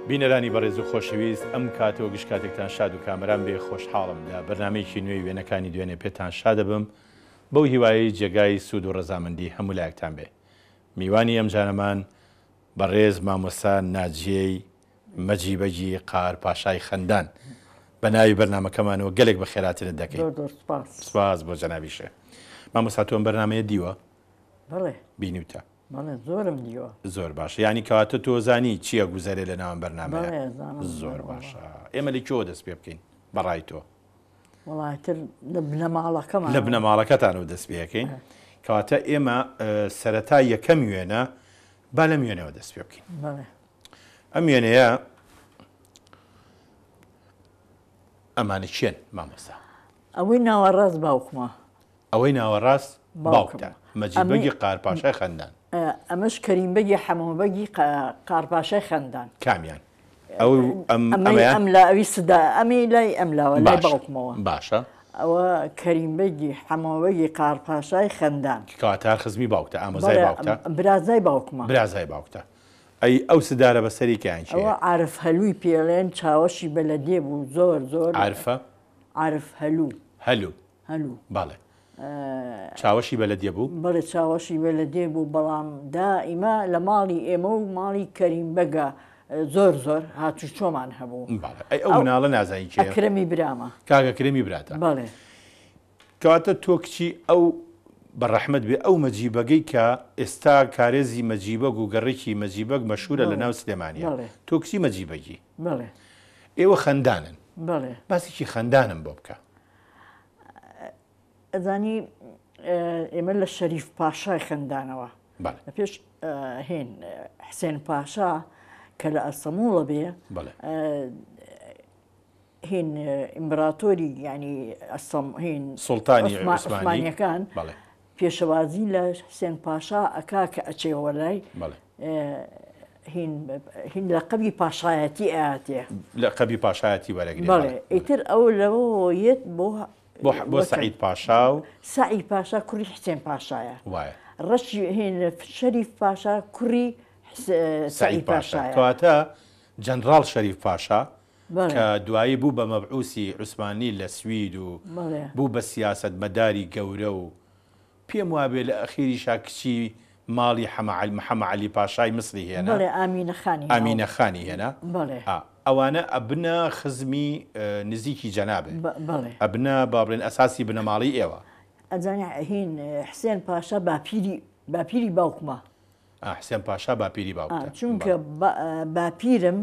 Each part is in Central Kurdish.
بینەرانی بەڕێز و خۆشەویست ئەم کاتە و گشت کاتێکتان شاد و کامەران بێ خۆشحاڵم لە بەرنامەیەکی نوێی وێنەکانی دوێنێ پێتان شادەبم بەو هیوایەی جێگای سوود و ڕەزامەندی هەموو لایەکتان بێ میوانی ئەمجارەمان بەڕێز مامۆستا ناجیەی مەجی بەگی قار پاشای خەندان بە ناوی بەرنامەکەمانەوە گەلێک بەخێراتنت دەکەین. زۆر زۆر سپاس. سپاس بۆ جەنابیشێ. مامۆستا تۆ ئەم بەرنامەیە دیوە؟ بەڵێ. بینیوتە؟ بەڵێ زۆرم دیوە. زۆر باشە یانی کەواتە تۆ زانی چییە گوزەرێ لە ناو ئەم بەرنامەیە؟ بەڵێ ئەزانم. زۆر باشە. ئێمە لە کوێوە دەست پێ بکەین بە ڕای تۆ؟ وەڵا ئیتر لە بنەماڵەکەمانەوە. لە بنەماڵەکەتانەوە دەست پێ ئەکەین. کەواتە ئێمە سەرەتا یەکەم وێنە با لەم وێنەوە دەست پێ بکەین. بەڵێ. ئەم وێنەیە ئەمانە کێن مامۆستا؟ ئەوەی ناوەڕاست باوکمە. ئەوەی ناوەڕاست باوکتە مەجید بەگی قارپاشای خەندان. ئەمەش کەریم بەگی حەمۆ بەگی قارپاشای خەندان. کامیان؟ ئەو ئەمەی ئەم لا ئەوی سدا ئەمی لای ئەم لاوە لای باوکمەوە. باشە. ئەوە کەریم بەگی حەمۆ بەگی قارپاشای خەندان. کەواتە هەر خزمی باوکتە ئامۆزای باوکتە؟ برازای باوکمە. برازای باوکتە. ئەی ئەو سدارە بەسەری کەیان کێیە؟ ئەوە عارف هەلووی پێڵێن چاوەشی بەلەدێ بوو زۆر زۆر. عارفە؟ عارف هەلوو. هەلوو. هەلوو. بەڵێ. چاوەشی بەلەدیە بوو؟ بەڵێ چاوەشی بەلەدێ بوو بەڵام دائیمە لە ماڵی ئێمە و ماڵی کەریم بەگە زۆر زۆر هاتوچۆمان هەبوو. بەڵێ. ئەی ئەو مناڵە نازانی کێیە؟ ئەکرەمی برامە. کاک ئەکرەمی براتە. بەڵێ. کەواتە تۆ کچی ئەو بە ڕەحمەت بێ ئەو مەجیبەگەی کە ئێستا کارێزی مەجیبەگ و گەڕەکی مەجیبەگ مەشهورە لە ناو سلێمانیە تۆ کچی مەجیبەگی ئێوە خەندانن باسێکی خەندانم بۆ بکە. ئەزانی ئێمە لە شەریف پاشای خەندانەوە لە پێش هێن حسێن پاشا کە لە ئەستەموڵە بێ هین ئیمبراتۆری یانی ئەستەم هین سوڵتانی عوسمانیەکان پێشەوازی لە حسێن پاشا ئەکا کە ئەچێەوە لای هین هین لە قەبی پاشایەتی ئااتێ لە قەبی پاشایەتی وەرەگرێ بەڵێ ئیتر ئەو لەوە یەت بۆ بۆ سعید پاشا و سعید پاشا کوڕی حسێن پاشایە وایە ڕەشی هین شەریف پاشا کوڕی سعید پاشا کەواتە جەنراڵ شەریف پاشا کە دوایی بوو بە مەبعوسی عوسمانی لە سوید و بوو بە سیاسەتمەداری گەورە و پێم وابێ لە ئەخیریشا کچی ماڵی محەمە عەلی پاشای میسری هێنا. بەڵێ ئامینە خانی هێنا. ئامینە خانی هێنا. بەڵێ. ئا ئەوانە ئەبنە خزمی نزیکی جەنابێ. بەڵێ. ئەبنە با بڵێن ئەساسی بنەماڵەی ئێوە. ئەزانی هین حسێن پاشا باپیری باپیری باوکمە. ئا حسێن پاشا باپیری باوکتە. چونکە باپیرم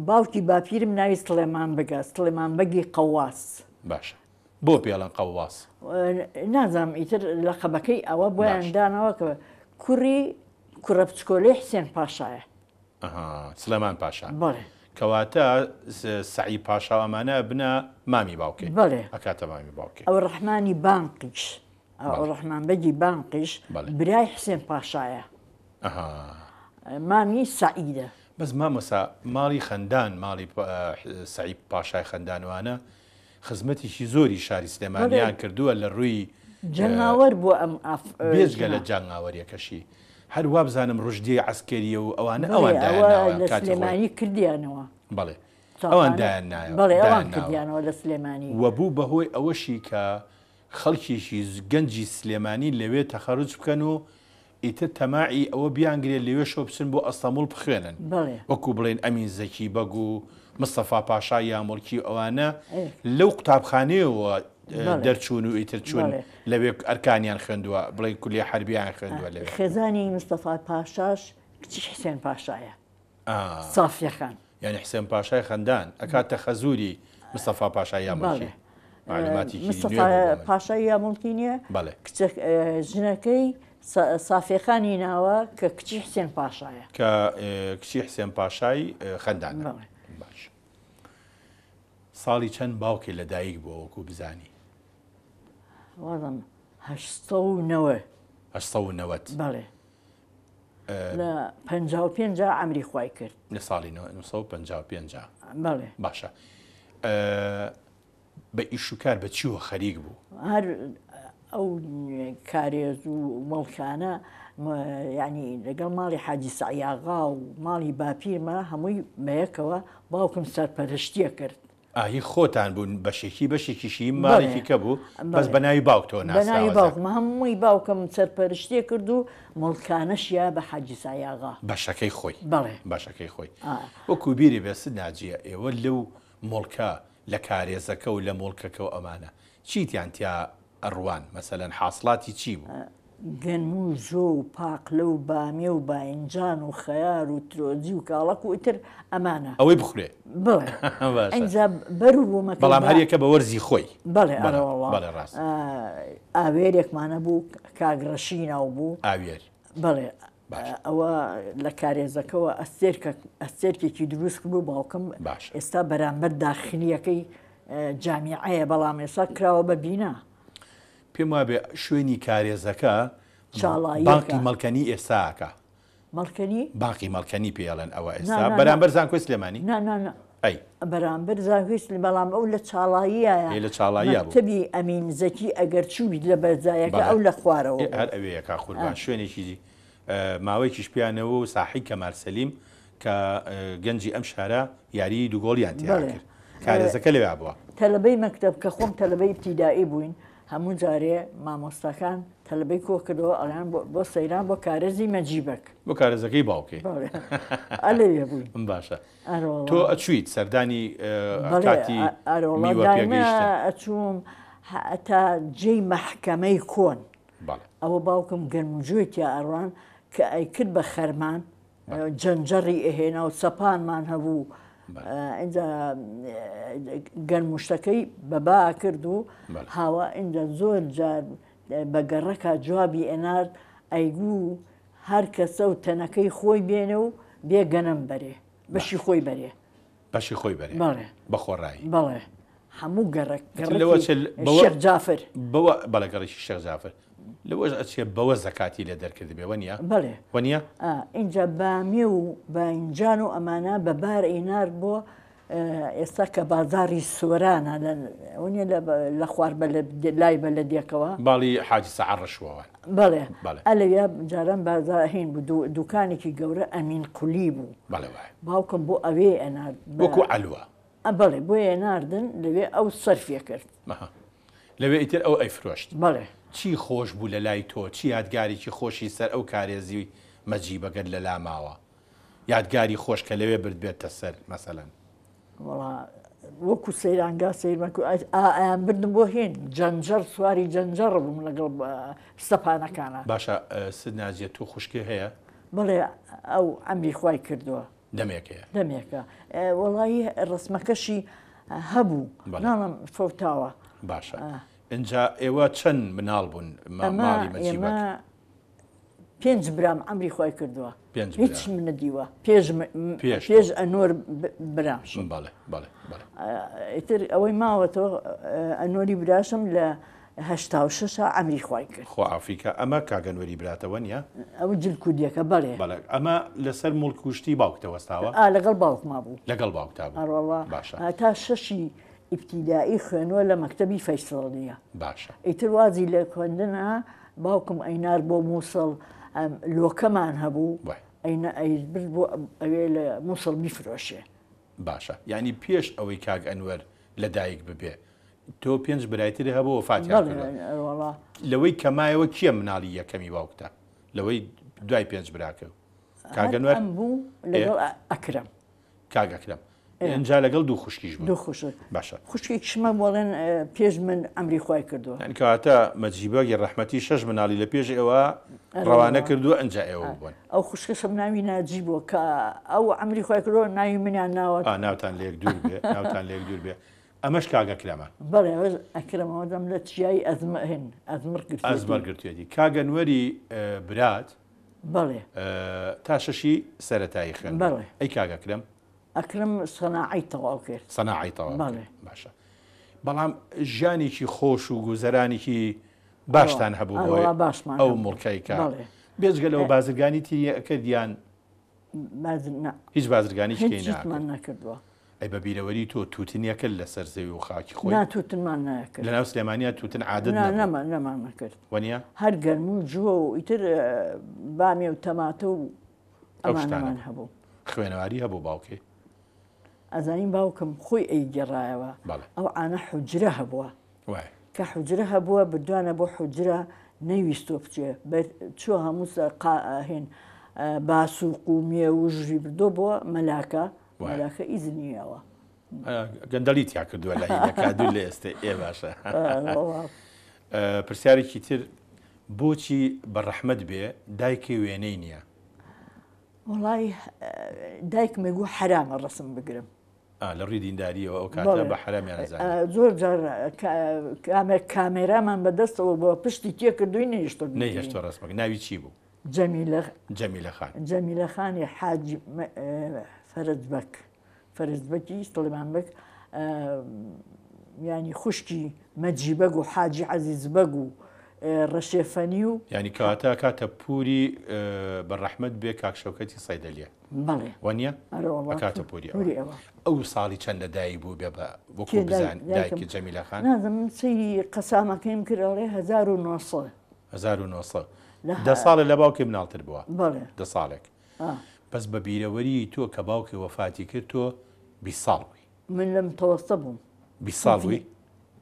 باوکی باپیرم ناوی سڵێمان بەگە سڵێمان بەگی قەواس. باشە بۆ پێڵەن قەواس؟ نازانم ئیتر لە قەبەکەی ئەوە بۆیان داناوە کە کوڕی کوڕە بچکۆلەی حسێن پاشایە. سلێمان پاشا. بەڵێ. کەواتە سەعی پاشا و ئەمانە بنە مامی باوکێ. بەڵێ. ئەکاتە مامی باوکێ. ئەو ڕەحمانی بانقیش ڕەحمان بەگی بانقیش برای حسێن پاشایە. مامی سەعیدە. بەس مامۆسا ماڵی خەندان ماڵی سەعید پاشای خەندانوانە خزمەتێکی زۆری شاری سلێمانیان کردووە لە ڕووی جەنگاوەر بووە ئەم بێجگە لە جەنگاوەریەکەشی هەر وابزانم ڕژدی عەسکەریە و ئەوانە ئەوان دایانناوە لە سلێمانی کردیانەوە. بەڵێ ئەوان دایان نایەوە. بەڵێ ئەوان کردیانەوە لە سلێمانی. وە بوو بەهۆی ئەوەشی کە خەڵکێکی گەنجی سلێمانی لەوێ تەخەروج بکەن و ئیتر تەماعی ئەوە بیانگرێ لەوێشەوە بچن بۆ ئەستەموڵ بخوێنن وەکو بڵێن ئەمین زەکی بەگ و مستەفا پاشای یاموڵکی و ئەوانە لەو قوتابخانەیەوە دەرچوون و ئیتر چوون لەوێ ئەرکانیان خوێندووە بڵێن کولیە حەربیان خوێندووە لەوێ. خێزانی مستەفا پاشاش کچی حسێن پاشایە. سافیە خان. یانی حسێن پاشای خەندان ئەکاتە خەزووری مستەفا پاشای یاموڵکی. معلوماتێکی نوێ بوو بۆ من. پاشای یاموڵکی نییە؟ بەڵێ. کچە ژنەکەی سافیە خانی ناوە کە کچی حسێن پاشایە. کە کچی حسێن پاشای خەندانە. بەڵێ. باش. ساڵی چەند باوکی لە دایک بووە وەکوو بزانی؟ وازم 890. 890. بەڵێ. لە 55 عەمری خوای کرد. لە ساڵی 955. بەڵێ. باشە. بە ئیش و کار بە چیوە خەریک بوو؟ هەر. ئەو کارێز و مڵکانە یانی لەگەڵ ماڵی حاجی سەعیاغا و ماڵی باپیرمە هەمووی بەیەکەوە باوکم سەرپەرشتیە کرد. ئا هی خۆتان بوون بەشێکی بەشێکیشی ماڵێکی کە بوو بەس بە ناوی باوکتەوە ناسراوە. بە ناوی باوکم هەمووی باوکم سەرپەرشتیە کرد و مڵکانەشیا بە حاجی سەعیاغا. بەشەکەی خۆی. بەڵێ. بەشەکەی خۆی. وەکوو بیری بێ ست ناجیە ئێوە لەو موڵکە لە کارێزەکە و لە موڵکەکە و ئەمانە چیتیان تیا ئەڕوان مەسەلەن حاسڵاتی چی بوو؟ گەنم و جۆ و پاقلە و بامیە و باینجان و خەیار و ترۆجی و کاڵەک و ئیتر ئەمانە. ئەوەی بخورێ. بەڵێ. باشە. ئینجا بەر و بوومەکەی بەڵام هەر یەکە بە وەرزی خۆی. بەڵێ ئەرەوەڵا. بەڵێ ڕاستە. ئاوێرێکمان هەبوو کاک ڕەشی ناو بوو. ئاوێر. بەڵێ. باشە. ئەوە لە کارێزەکەوە ئەستێرکە ئەستێرکێکی دروست کردبوو باوکم. باشە. ئێستا بەرامبەر داخلییەکەی جامیعەیە بەڵام ئێستا کراوە بە بینا. پێم وابێ شوێنی کارێزەکە بانقی مەڵکەنی ئێستا ئەکا. مەڵکەنی؟ بانقی مەڵکەنی پێی ئەڵێن ئەوە ئێستا بەرامبەر زانکۆی سلێمانی؟ نا نا نا. ئەی. بەرامبەر زانکۆی سلێمانی بەڵام ئەو لە چاڵاییایە. ئێ لە چاڵاییا بوو. مەکتەبی ئەمین زەکی ئەگەر چووبیت لە بەرزایەکە ئەو لە خوارەوە بوو. هەر ئەوێیە کاک قوربان شوێنێکی ماوەیەکیش پێیانەوە و ساحەی کەمال سەلیم کە گەنجی ئەم شارە یاریی دووگۆڵیان تیا کرد. کارێزەکە لەوێ بووە. تەلەبەی مەکتەب کە خۆم تەلەبەی ئیبتیدائی بووین هەموو جارێ مامۆستاکان تەلەبەی کۆ کردەوە ئەڵێن بۆ سەیران بۆ کارێزی مەجیبەک. بۆ کارێزەکەی باوکی. بەڵێ ئەلەوێ بووین. باشە تۆ ئەچوویت سەردانی کاتی میوە پێگەیشتن؟ ئەچووم هەتا جێی مەحکەمەی کۆن. ئەوە باوکم گەنموجۆی تیا ئەڕوان کە ئەیکرد بە خەرمان جەنجەڕی ئەهێنا و سەپانمان هەبوو ئینجا گەنموشتەکەی بەبا کرد و هاوا ئینجا زۆر جار بە گەڕەکە جوابی ئەنارد ئەیگوو هەر کەسە و تەنەکەی خۆی بێنێ و بێ گەنم بەرێ بەشی خۆی بەرێ. بەشی خۆی بەرێ. بەڵێ. بە خۆڕایی. بەڵێ. هەموو گەڕەک گەڕەکی شێخ جافر. بەوە بەڵێ گەڕەکی شێخ جافر. لەوەش ئەچێ بەوە زەکاتی لێ دەرکردبێ وەنیە؟ بەڵێ. وەنیە؟ ئینجا بامیە و باینجان و ئەمانە بە بار ئەینارد بۆ ئێستا کە بازاڕی سۆرانە وەنیە لە خوار لای بەلەدیەکەوە. باڵی حاجی سەعە ڕەشوەوە. بەڵێ. بەڵێ. ئەلەویا جاران بازاڕ هین بوو دوکانێکی گەورە ئەمین قولی بوو. بەڵێ وایە. باوکم بۆ ئەوێ ئەنارد. وەکوو عەلوە. بەڵێ بۆیە ناردن لەوێ ئەو سەرفی کرد. لەوێ ئیتر ئەو ئەیفرۆشت. بەڵێ. چی خۆش بوو لە لای تۆ، چ یادگارێکی خۆشی سەر ئەو کارێزی مەجیبەگەت لە لا ماوە؟ یادگاری خۆش کە لەوێ بردبێتتە سەر مەسەلەن؟ وەڵا وەکوو سەیرانگا سەیر مەکو ئا ئەیان بردم بۆ هین جەنجەڕ سواری جەنجەڕ بووم لەگەڵ سەپانەکانا. باشە ست ناجیە تۆ خوشکێ هەیە؟ بەڵێ ئەو عەمری خوای کردووە. دەمێکەیە. دەمێکە وەڵایی ڕەسمەکەشی هەبوو ناڵم فەوتاوە. باشە ئینجا ئێوە چەند مناڵ بوون ماڵی مەجیبەک؟ پێنج برام عەمری خوای کردووە هیچ منە دیوە پێش پێش ئەنۆر براشم ئیتر ئەوەی ماوەتەوە ئەنۆری براشم لە 86 عەمری خوای کرد. خوا عافی کا ئەمە کاک ئەنوەری براتە وەنیە؟ ئەوە جل کوردیەکە بەڵێ. بەڵێ ئەمە لەسەر موڵک و شتی باوکتە وەستاوە؟ ئا لەگەڵ باوکما بوو. لەگەڵ باوکتا بوو. ئەڕۆڵا. باشە. تا شەشی ئیبتیدائی خوێنوە لە مەکتەبی فەیسەڵیە. باشە. ئیتر وازی لە خوێندن ها باوکم ئەینارد بۆ موسڵ لۆکەمان هەبوو وای. ئەینا ئەیبرد بۆ ئەوێ لە موسڵ بیفرۆشێ. باشە یانی پێش ئەوەی کاک ئەنوەر لە دایک ببێ تۆ پێنج برای تر هەبوو وەفاتیان کردووە لەوەی کە مایەوە کێ مناڵی یەکەمی باوکتە لەوەی دوای پێنج براکە کاک ئەنوەر بوو لەگەڵ ئەکرەم کاک ئەکرەم ئینجا لەگەڵ دوو خوشکیش بوو دوو خوشک باشە خوشکێکیشمە بۆڵێن پێش من ئەمری خوای کردووە یعنی کەواتە مەجیبەگی ڕەحمەتی شەش مناڵی لە پێش ئێوە ڕەوانە کردووە ئەنجا ئێوە بوون ئەو خوشکەشم ناوی ناجی بووە کە ئەو عەمری خوای کردووە ناوی منیان ناوە. ئا ناوتان لەیەک دوور بێ ناوتان لەیەک دوور بێ ئەمەش کاک ئەکرەمە. بەڵێ ئەوەش ئەکرەمە ئەوە دەم لە چیای ئەزمە هن ئەزمڕ گرتوێتی. ئەزمەڕ گرتوێتی کاک ئەنوەری برات بەڵێ. تا شەشی سەرەتایی خوێندووە. بەڵێ. ئەی کاک ئەکرەم؟ ئەکرەم سەناعەی تەواو کرد. سەناعەی تەواو کرد. بەڵێ. باشە بەڵام ژیانێکی خۆش و گوزەرانێکی باشتان هەبوو بۆ ئەو موڵکەی کە بێجگە لەوە بازرگانی تری ئەکرد یان هیچ بازرگانی نەکردووە. ئەی بە بیرەوەری تۆ تووتنی ئەکرد لەسەر زەوی و خاکی خۆی؟ نا تووتنمان نەکرد. لەناو سلێمانیا تووتن عادەت نا نەبوو؟ نەما نەمان نەکرد. وەنیە؟ هەر گەرم و جۆ و ئیتر بامێ و تەماتە و ئەو شتانە ئەمانەمان بوو. هەبوو. خوێنەواری هەبوو باوکی؟ ئەزانی باوکم خۆی ئەیگێڕایەوە بەڵێ. ئەو عانە حوجرە هەبووە. وایە. کە حوجرە هەبووە بردوانە بۆ حوجرە نەیویستووە بچێ بەر چووە هەموو سە قا هێن باسووق و مێوژی بردووە بۆ مەلاکە وایە. مەلاکە ئیزنی یاوە. گەندەڵی تیا کردووە لە هینەکە دوور لە ئێستە ئێ باشە. پرسیارێکی تر بۆچی بە ڕەحمەت بێ دایکی وێنەی نییە؟ وەڵای دایکم ئەیگوو حەرامە ڕەسم بگرم. ئا لە ڕووی دیندارییەوە ئەو کاتە بە حەرامیان ئەزانی. زۆر جار کامێرامان بە دەستەوە بووە پشتی تێ کردووی نەیهێشتووە بیگرین. نەیهێشتووە ڕەسمەکە. ناوی چی بوو؟ جەمیلە. جەمیلە خان. جەمیلە خانی حاجی فەرەج بەگ. فەرەج بەگی سڵێمان بەگ یانی خوشکی مەجی بەگ و حاجی عەزیز بەگ و ڕەشێ فەنی و. یانی کەواتە ئەکاتە پووری بە ڕەحمەت بێ کاک شەوکەتی سەیدەلیە. بەڵێ. وەنیە؟ ئەرێ وەڵا. ئەکاتە پووری ئەوە. پووری ئەوە. ئەو ساڵی چەند لە دایک بوو بێ بە وەکوو کێ بزان دایکم؟ دایکی جەمیلە خان؟ نازانم من سەیری قەسامەکەیم کرد ئەڵێ 1900. 1900. لە دە ساڵێ لە باوکی مناڵتر بووە. بەڵێ. دە ساڵێک. ئا. بەس بە بیرەوەریی تۆ کە باوکی وەفاتی کرد تۆ 20 ساڵ بووی. من لە متەوەستە بووم. 20 ساڵ بووی؟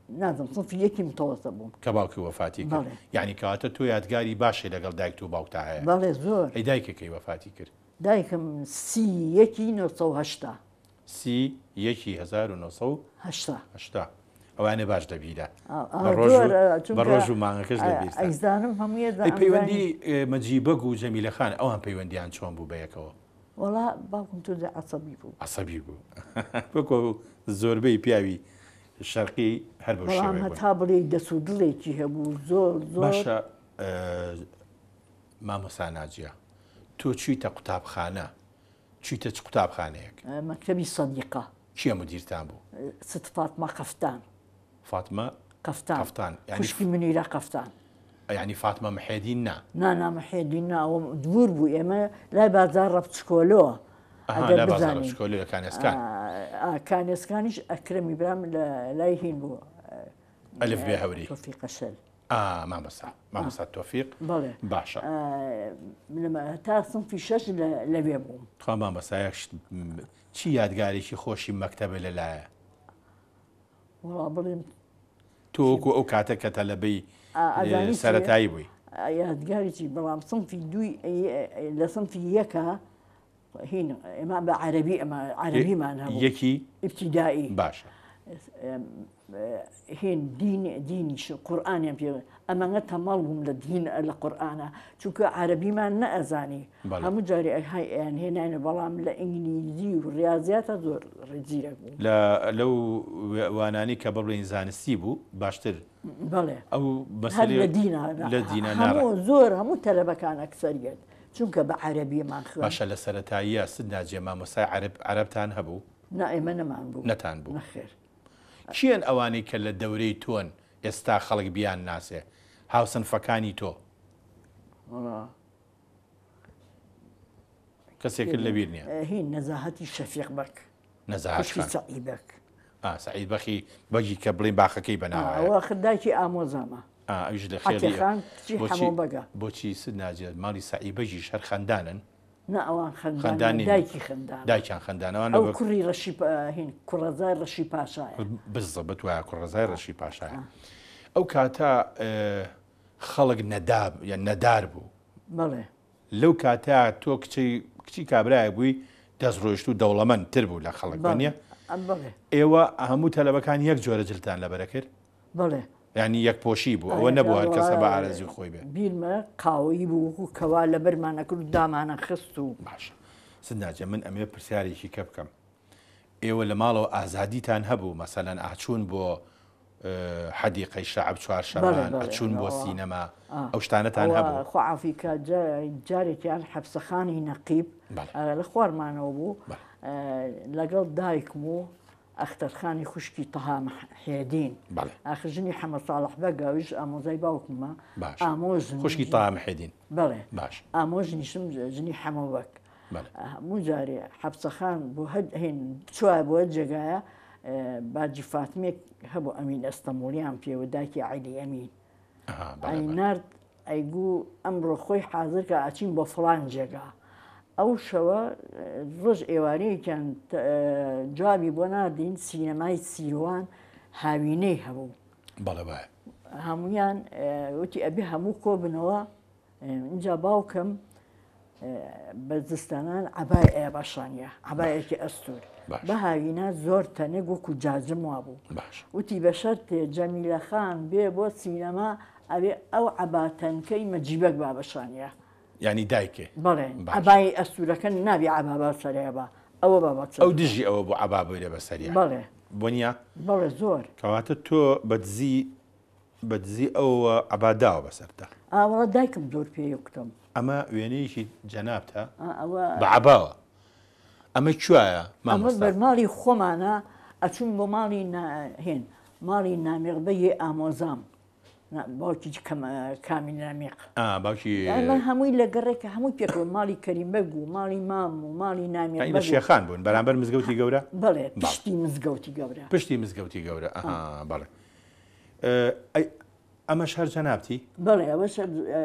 نازم سنفی یەکی متەوەستە بووم. کە باوکی وەفاتی کرد. بەڵێ. یانی کەواتە تۆ یادگاری باشی لەگەڵ دایکت و باوکتا هەیە. بەڵێ زۆر. ئەی دایکە کەی وەفاتی کرد؟ دایکم سی یەکی 980. سی یەکی 1980. هەشتا. ئەوانێ باش لەبیرە. بە ڕۆژ و بە ڕۆژ و مانگەکەش لەبیرتە. ئەیزانم هەموویە ئەی پەیوەندی مەجی بەگ و جەمیلە خان ئەوان پەیوەندیان چۆن بوو بەیەکەوە؟ وەڵا باوکم تۆزێ عەسەبی بوو. عەسەبی بوو. وەکو زۆربەی پیاوی شەرقی هەر بەو بەڵام شێوەیە بوون. هەتا بڵێی دەس و دڵێکی هەبوو زۆر زۆر. باشە مامۆستا ناجیە تۆ چوویتە قوتابخانە چوویتە چ قوتابخانەیەک؟ مەکتەبی سەدیقە. کێ مدیرتان بوو؟ ست فاتمە قەفتان. فاتمە قەفتان. قەفتان. یانی خوشکی منیرە قەفتان. یانی فاتمە محێدین نا؟ نا نا محێدین نا ئەوە دوور بوو ئێمە لای بازاڕە بچکۆلۆ ئەها ئەگەر لای بازاڕە بزانی. بچکۆلۆ لە کانێسکان. ئا کانێسکانیش ئەکرەمی برام لە لای هین بوو. ئەلف بێ هەوری. تۆفیقە شەل. ئا مامۆستا مامۆستا تۆفیق بەڵێ باشە. تا سنفی شەش لەوێ بووم. تخوا مامۆستا یەک شت چی یادگارێکی خۆشی مەکتەبە لەلایە؟ وەڵا بڵێم تۆ وەکو ئەو کاتە کە تەلەبەی سەرەتایی بووی. یادگاری چی بەڵام سنفی دووی لە سنفی یەکە هین ئێمە بە عەرەبی ئەمە عەرەبیمان هەبوو یەکی ئیبتیدائی باشە هین دین دینیش قورئانیان پێ ئەمانە تەمەڵ بووم لە دین لە قورئانە چونکە عەرەبیمان نەئەزانی هەموو جارێ ئەهای ئەیان هێناینە بەڵام لە ئینگلیزی و ڕیازیاتە زۆر زیرەک بووم. لە لەو وانانەی کە بڵێین زانستی بوو باشتر بەڵێ ئەو هەر لە دینا لە دینا هەموو زۆر هەموو تەلەبەکان ئەکسەریەت چونکە بە عەرەبیمان خوێند. باشە لە سەرەتاییە ست ناجیە مامۆستای عەرەب عەرەبتان هەبوو؟ نا ئێمە نەمان بوو. نەتان بوو. نەخێر. کێن ئەوانەی کە لە دەورەی تۆن ئێستا خەڵک بیان ناسێ؟ هاوسنفەکانی تۆ؟ وەڵا. کەسێکت لەبیر نییە؟ هین نەزاهەتی شەفیق بەگ. نەزاهەت خوشکی خان. سەعید بەگ. ئا سەعید بەخی بەگی کە بڵێین باخەکەی بە ناوایە. ئەوە ئاخر دایکی ئامۆزامە. ئا ئەویش لە خێڵی عەتیە خان کچی بۆچی حەمۆ بەگە. بۆچی ست ناجیە ماڵی سەعید بەگیش هەر خەندانن؟ نا ئەوان خەندان خەندان نین. دایکی خەندانە. دایکیان خەندانە ئەوان ئەو لە کوڕی ڕەشی هین کوڕەزای ڕەشی پاشایە. بزەبت وایە کوڕەزای ڕەشی پاشایە. ئەو کاتە خەڵک نەداب یان نەدار بوو. بەڵێ. لەو کاتە تۆ کچی کچی کابرایەک بووی دەست ڕۆیشتوو دەوڵەمەند تر بوو لە خەڵک وانیە؟ بەڵێ. ئێوە هەموو تەلەبەکان یەک جۆرە جلتان لەبەرە کرد؟ بەڵێ. یانی یەک پۆشی بوو ئەوە نەبوو هەر کەسە بە ئارەزووی خۆی بێ. بیرمە قاوەیی بوو وەکوو کەوا لەبەرمان ئەکرد و دامانە خست و. باشە ست ناجیە من ئەمەوێ پرسیارێکی کە بکەم ئێوە لە ماڵەوە ئازادیتان هەبوو مەسەلەن ئاچوون بۆ حەدیقەی شەعب چوارشەمان ئەچوون بۆ سینەما ئەو شتانەتان هەبوو؟ خوا عافی کا جارێکیان حەپسەخانی نەقیب لە خوارمانەوە بوو لەگەڵ دایکم و ئەختەرخانی خوشکی تەها محێدین ئاخر ژنی حەمە ساڵح بەگ ئەویش ئامۆزای باوکمە ئامۆژن خوشکی تەها محێدین بەڵێ باش ئامۆژنیشم ژنی حەمە بەگ. هەموو جارێ حەپسەخان بۆ هەر هین بچوایە بۆ هەر جێگایە باجی فاتمێک هەبوو ئەمین ئەستەموڵیان پێوە دایکی عەلی ئەمین ئەی نارد ئەیگوو ئەمڕۆ خۆی حازر کە ئەچین بۆ فڵان جێگا ئەو شەوە ڕۆژ ئێوارەیەکیان جوابی بۆ ناردین سینەمای سیروان هاوینەی هەبوو بەڵێ وایە هەمویان وتی ئەبێ هەموو کۆبنەوە ئینجا باوکم بە زستانان عەبای ئەیا بە شانیا عەبایەکی ئەستور بە هاوینا زۆر تەنک وەکو جاجم وابوو وتی بە شەرتێ جەمیلە خان بێ بۆ سینەما ئەوێ ئەو عەبا تەنکەی مەجیبەک با بە شانیا یانی دایکێ بەڵێ عەبای ئەستورەکە نابی عەبا بە سەریا با ئەوە با بە ئەو دژی ئەوە بۆ عەبا بۆیرە بە سەریا بەڵێ بۆ نییە بەڵێ زۆر کەواتە تۆ بە دزی بە دزی ئەوەوە عەبا داوە بەسەرتا. ئا وەڵا دایکم زۆر پێی کوتم. ئەمە وێنەیەکی جەنابتە ئا ئەوە. بە عەباوە. ئەمە کوایە ئەمە مامۆستا؟ بەر ماڵی خۆمانە ئەچووم بۆ ماڵی نا هێن ماڵی نامیق بەگی ئامۆزام نا باوکی کەم کامیل نامیق. ئا باوکی. ئەمە هەمووی لە گەڕێکە هەمووی پێکەوە ماڵی کەریم بەگ و ماڵی مام و ماڵی نامیق یانی لە بەگ و. شێخان بوون بەرامبەر مزگەوتی گەورە؟ بەڵێ بەڵێ. پشتی مزگەوتی گەورە. پشتی مزگەوتی گەورە ئەها بەڵێ. ئەی ئەمەش هەر جەنابتی؟ بەڵێ ئەوەش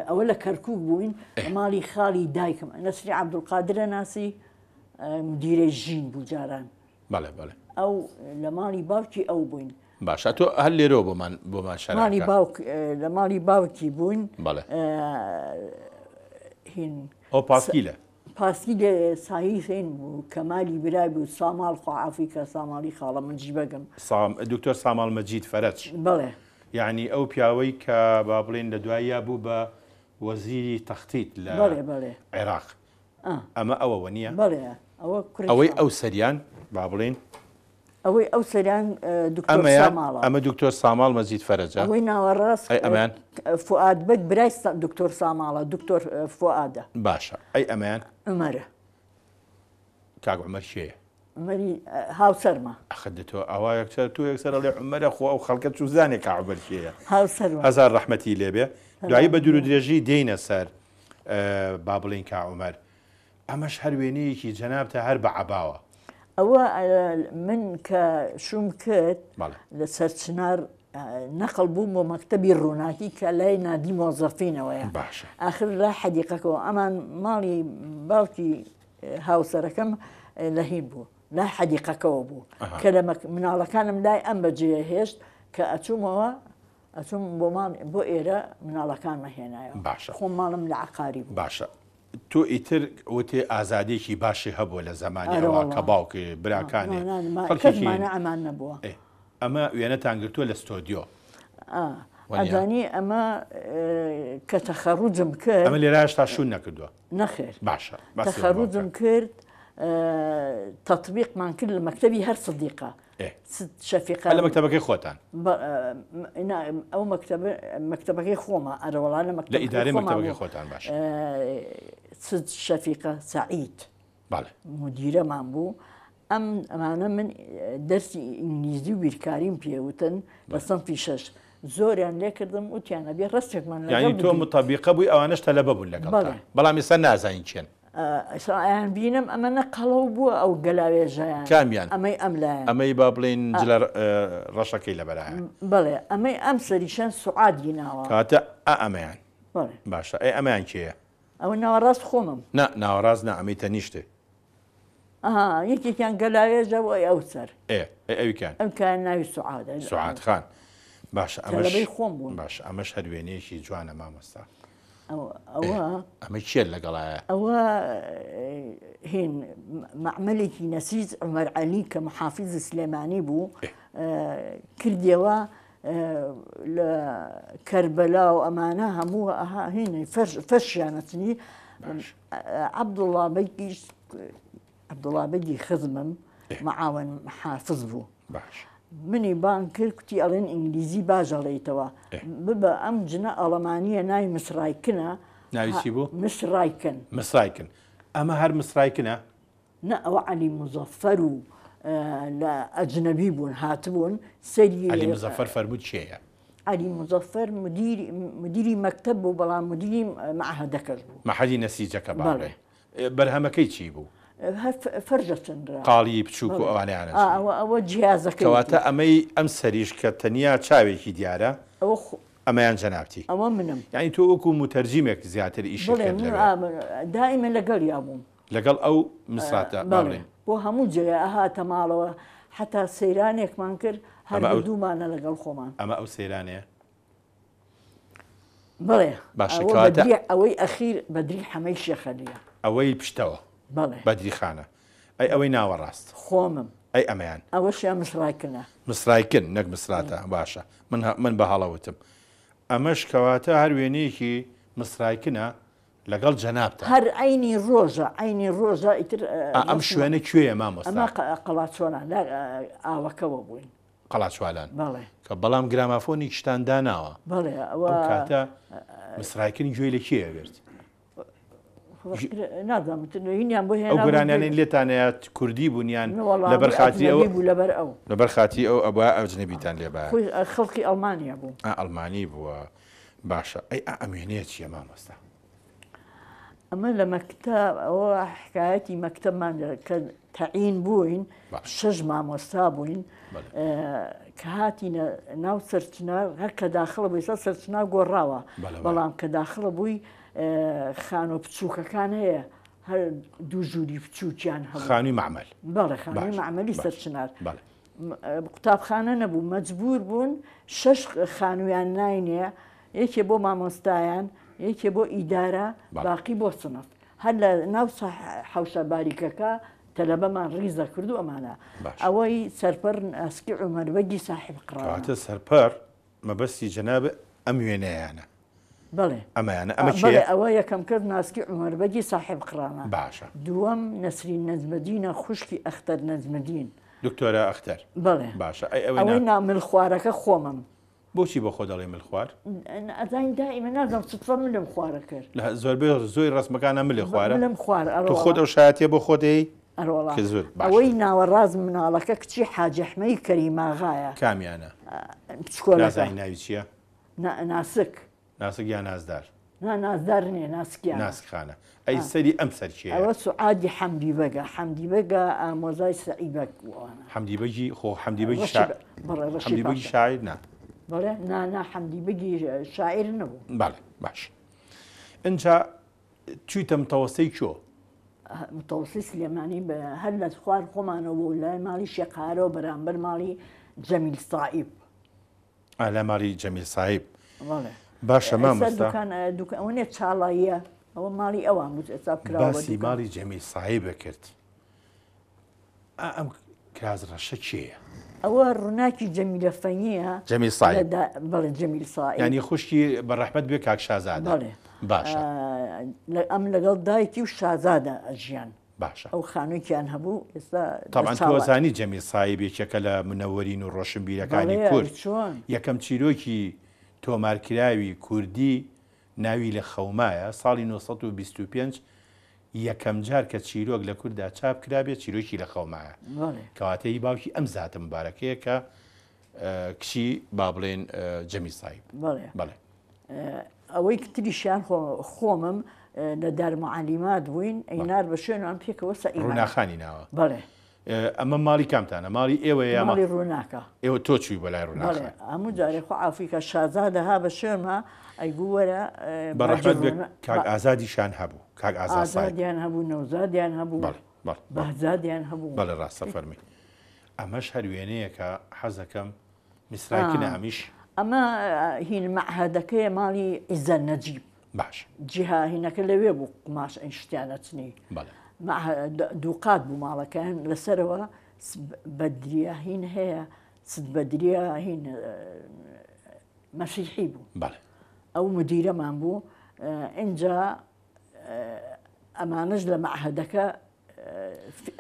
ئەوە لە کەرکوک بووین ماڵی خاڵی دایکم نەسری عەبدولقادرە ناسی مدیرەی ژین بوو جاران. بەڵێ بەڵێ. ئەو لە ماڵی باوکی ئەو بووین. باشە تۆ هەر لێرەوە بۆمان بۆمان شەرح ماڵی بکە. باوک لە ماڵی باوکی بووین. بەڵێ. هین. ئەو پاسکیلە. پاسکیلێ سایی حسین بوو کەمالی برای بوو ساماڵ خوا عافوی کا ساماڵی خاڵە مەجید بەگم. سام دکتۆر ساماڵ مەجید فەرەج. بەڵێ. یەعنی ئەو پیاوەی کە با بڵێین لە دواییا بوو بە وەزیری تەختیت لە بەڵێ بەڵێ. عێراق. ئا. ئەمە ئەوە وەنییە؟ بەڵێ ئەوە کوڕی ئەوەی خاڵ. ئەو سەریان با بڵێین. ئەوەی ئەو سەریان دکتۆر ئەمەیان ساماڵە. ئەمە دکتۆر ساماڵ مەجید فەرەجە. ئەوەی ناوەڕاست ئەی ئەمەیان؟ فوئاد بەگ برای دکتۆر ساماڵە دکتۆر فوئادە. باشە ئەی ئەمەیان؟ عومەرە. کاک عومەر کێیە؟ عومەری هاوسەرمە. ئەخە دە تۆ ئاوا یەکسەر تۆ یەکسەر ئەڵێ عومەرە خۆ ئەو خەڵکە چوزانێ کا عومەر کێیە. هاوسەرمە. هەزار ڕەحمەتی لێبێ. دوایی بە دوورودرێژی دێینە سەر با بڵێین کا عومەر. ئەمەش هەر وێنەیەکی جەنابتە هەر بە عەباوە. ئەوە من کە شوم کرد لە سەرچنار نەقڵ بووم بۆ مەکتەبی ڕووناکی کە لای نادی مۆزەفینەوەیە باشە ئاخر لای حەدیقەکەەوە ئەمان ماڵی باوکی هاوسەرەکەم لە هین بوو لای حەدیقەکەەوە بوو کە لە مناڵەکانم لای ئەم بەجێ هێشت کە ئەچوومەوە ئەچوم بۆ ماڵ بۆ ئێرە مناڵەکانمە هێنایەوە باشە خۆم ماڵم لە عقاری بوو باشە تۆ ئیتر وتێ ئازادیەکی باشی هەبووە لە زەمانی ئەوە کە باوکێ براکانێ خەڵکێکی ئەمان نەبووە ئەمە وێنەتان گرتووە لە ستۆدیۆ ئەزانی ئەمە کە تەخەڕوجم کرد ئەمە لێرە هێشتا شوون نەکردووە نەخێر باشە تەخەڕوجم کرد تەطبیقمان کرد لە مەکتەبی هەر سدیقە ست شەفیقە. لە مەکتەبەکەی خۆتان؟ نا ئەو مەکتەبە مەکتەبەکەی خۆمە ئەرەوەڵا لە مەکتەبەکەی لە ئیدارەی مەکتەبەکەی خۆتان باش. ست شەفیقە سەعید بەڵێ مدیرەمان بوو ئەم ئەمانە من دەرسی ئینگلیزی و بیرکاریم پێوتن لە سەنفی شەش زۆریان لێکردم وتیان ئەبێ ڕەسمێکمان لەگەڵ یانی تۆ متەبیقە بووی ئەوانەش تەلەبە بوون لەگەڵتا بەڵام ئێستا نازانین کێن. ئێستا ئەیان بینم ئەمە قەڵەو بووە ئەو گەلاوێژەیان. کامیان؟ ئەمەی ئەم لایان. ئەمەی با بڵێین جلە ڕەشەکەی لەبەرایە. بەڵێ ئەمەی ئەم سەریشیان سوعاد ی ناوە. کەواتە ئا ئەمەیان. بەڵێ. باشە ئەی ئەمەیان کێیە؟ ئەوە ناوەڕاست خۆمم. نا ناوەڕاست نا ئەمەی تەنیشتێ. ئەها یەکێکیان گەلاوێژە و ئەی ئەو سەر. ئێ ئەی ئەویکیان؟ ئەوکیان ناوی سوعادە. سوعاد خان. باشە ئەمەش. تەلەبەی خۆم بوون. باشە ئەمەش هەر وێنەیەکی جوانە مامۆستا. ئەوە ئەمە کێت لەگەڵایە؟ ئەوە هین مەعمەلێکی نەسیج عومەر عەلی کە محافیزی سلێمانی بوو کردیەوە لە کەربەلا و ئەمانە هەموو هینی فەرشیانەچنی عەبدوڵڵا بەگیش عەبدوڵڵا بەگی خزمم معاون حافز بوو باش منی بانگ کرد کوتی ئەڵێن ئینگلیزی باش ئەڵێیتەوە ببە ئەم جنە ئەڵەمانیە ناوی مسرایکنە ناوی چی بوو؟ مسرایکن مسرایکن ئەمە هەر مسرایکنە؟ نا ئەوە عەلی موزەفەر و لە ئەجنەبی بوون هاتبوون سەری عەلی موزەفەر فەرموو کێیە؟ عەلی موزەفەر مدیری مدیری مەکتەب بوو بەڵام مدیری مەعهەدەکەش بوو مەعهەدی نەسیجەکە با بڵێین. بەرهەمەکەی چی بوو؟ هەر فەرجە چنرا. قاڵیی بچووک و ئەوانەیان ئەچنی. ئەوە ئەوە جیازەکەیەتی. کەواتە ئەمەی ئەم سەریش کە تەنیا چاوێکی دیارە ئەوە خۆ. ئەمەیان جەنابتی. ئەوە منم. یانی تۆ وەکوو موتەرجیمێک زیاتر ئیشت بەڵێ کرد من لەوێ. ئا دائیمەن لەگەڵیا بووم. لەگەڵ ئەو مسراتە با بەڵێ بڵێین. بۆ هەموو جێیە ئەهاتە ماڵەوە حەتا سەیرانێکمان کرد هەر ئەمە ئەو. بردوومانە لەگەڵ خۆمان. ئەمە ئەو سەیرانەیە؟ بەڵێ باشە ئەوە کەواتە. بەدری ئەوەی ئەخیر بەدری حەمەی شێخەلیە. ئەوەی پشتەوە. بەڵێ. بەدری خانە. ئەی ئەوەی ناوەڕاست. خۆمم. ئەی ئەمەیان. ئەوەشیان مسرایکنە. مسرایکن نەک مسراتە باشە من من بە هەڵە وتم. ئەمەش کەواتە هەر وێنەیەکی مسرایکنە لەگەڵ جەنابتا. هەر عەینی ڕۆژە عەینی ڕۆژە ئیتر. ئا ئەم شوێنە کوێیە مامۆستا؟ ئەمە قەڵاچۆلان لە ئاوەکەوە بووین. قەڵاچوالان. بەڵێ. کە بەڵام گرامافۆنێکیشتان داناوە. بەڵێ ئەوە. ئەو کاتە مسرایکن گوێی لە کێ ئەگرت؟ نازانم هینیان بۆ هێنا ئەو گۆرانیانەی لێتان ئەیات کوردی بوون یان لەبەر خاتری ئەو بوو لەبەر ئەو لەبەر خاتری ئەو ئەبوایە ئەجنەبیتان لێ بایە. خۆی خەڵکی ئەڵمانیا بوو. ئا ئەڵمانی بووە باشە ئەی ئا ئەم وێنەیە چییە مامۆستا؟ ئەمە لە مەکتەب ئەوە حکایەتی مەکتەبمان کە تەعین بووین شەش مامۆستا بووین کە هاتینە ناو سەرچنار هەر کە داخڵە بووی سە سەرچنا گۆڕاوە بەڵام کە داخڵە بووی خانوو بچووکەکان هەیە هەر دوو ژووری بچووکیان هەبوو خانووی مەعمەل بەڵێ خانووی مەعمەلی سەرچنار قوتابخانە نەبوو مەجبور بوون شەش خانوویان ناینێ یەکێ بۆ مامۆستایان یەکێ بۆ ئیدارە باقی بۆ سنف هەر لە ناو حەوشە باریکەکە تەلەبەمان ڕیزە کرد و ئەمانە ئەوەی سەرپەر ناسکی عومەر بەگی ساحێب قڕانە. کەواتە سەرپەر مەبەستی جەنابت ئەم وێنەیانە. بەڵێ. ئەمەیانە ئەمە بەڵێ کێیە؟ ئەوە یەکەم کەس ناسکی عومەر بەگی ساحێب قڕانە. باشە. دووەم نەسرین نەجمەدینە خوشکی ئەختەر نەجمەدین. دکتۆرە ئەختەر. بەڵێ. باشە ئەی ئەوەی ئەوەی نا ملخوارەکە خۆمم. بۆچی بە خۆ دەڵێی ملخوار؟ ئەزانی دائیمە نازانم سوتفە ملم خوارە کرد. لە زۆربەی زۆری ڕەسمەکانا ملی خوارە؟ ملم خوار تۆ خۆت ئەو شایەتیە بۆ خۆت ئەیەی؟ ئەرۆڵا. کە زۆر باشە. ئەوەی ناوەڕاست مناڵەکە کچی حاجی ئەحمەی کەریماغایە. کامیانە؟ بچکۆلەکە. نازانی ناوی چییە؟ ناسک. ناسک یا نازدار؟ نا نازدار نییە ناسکیانە. ناسک خانە. ئەی سەری ئەم سەر کێیە؟ ئەوە سوعادی حەمدی بەگە. حەمدی بەگە ئامۆزای سەعی بەگ بوو ئەوانە. حەمدی بەگی خۆ حەمدی بەگی ڕەشی شا بە بەڵێ ڕەشی حەمدی بەگی پاشا. شاعیر نا. بەڵێ نا نا حەمدی بەگی شاعیر نەبوو. بەڵێ باش. ئینجا چوویتە متەوەستەی کوێ؟ متەوەستەی سلێمانی بە هەر لە خوار خۆمانەوە بوو لای ماڵی شێخارەوە بەرامبەر ماڵی جەمیل سائیب. ئا لای ماڵی جەمیل سایب. بەڵێ. باشە ئێستا مامۆستا. دوکان دوکان ئەوە نیە چاڵاییە ئەوە ماڵی ئەوان بوو ئێستا کراوە بە باسی دوکان. ماڵی جەمیل سایبە کرد. ئا ئەم کراس ڕەشە کێیە؟ ئەوە ڕووناکی جەمیلە فەنییە. جەمیل سایب. بەڵێ جەمیل سایب. یانی خوشکی بە ڕەحمەت بێ کاک شازادە. بەڵێ. باشە. ئەم لەگەڵ دایکی و شازادە ئەژیان. باشە. ئەو خانوویەکیان هەبوو ئێستا تەبعەن تۆ ئەزانی جەمیل سایب یەکێکە لە منەوەرین و ڕۆشنبیرەکانی کورد. یەکەم چیرۆکی تۆمارکراوی کوردی ناوی لە خەومایە، ساڵی 925 یەکەم جار کە چیرۆک لە کورددا چاپ کرابێ چیرۆکی لە خەومایە. کەواتە هی باوکی ئەم زاتە مبارەکەیە کە کچی با بڵێن جەمیل سایب. بەڵێ. ئەوەی تریشیان خۆمم لە دار معەلیمات بووین ئەینار بە شوێنمان پێکەوە سەعیمان ڕووناخانی ناوە. بەڵێ. ئەمە ماڵی کامتانە؟ ماڵی ئێوەیە یا ماڵی ڕووناکە. ئێوە تۆ چووی بۆ لای ڕووناخان؟ بەڵێ هەموو جارێ خۆ ئافریکا شازادە ها بە شوێنما ئەیگوو وەرە بە ڕەحمەت بێ کاک ئازادیشان هەبوو کاک ئازاد سایب. ئازادیان هەبوو نەوزادیان هەبوو بەڵێ بەڵێ بەهزادیان هەبوو. بەڵێ ڕاستە فەرمی. ئەمەش هەر وێنەیەکە حەزەکەم میسرایکنە ئەمیش؟ ئەمە هین مەعهەدەکەیە ماڵی عیزە نەجیب. باش. جیها هینەکە لەوێ بوو قوماش ئەین شتیان ئەچنی. بەڵێ. دووقات بوو ماڵەکەیان لەسەرەوە بەدریە هین هەیە ست بەدریە هین مەسیحی بوو. بەڵێ. ئەو مدیرەمان بوو ئینجا ئەمانەش لە مەعهەدەکە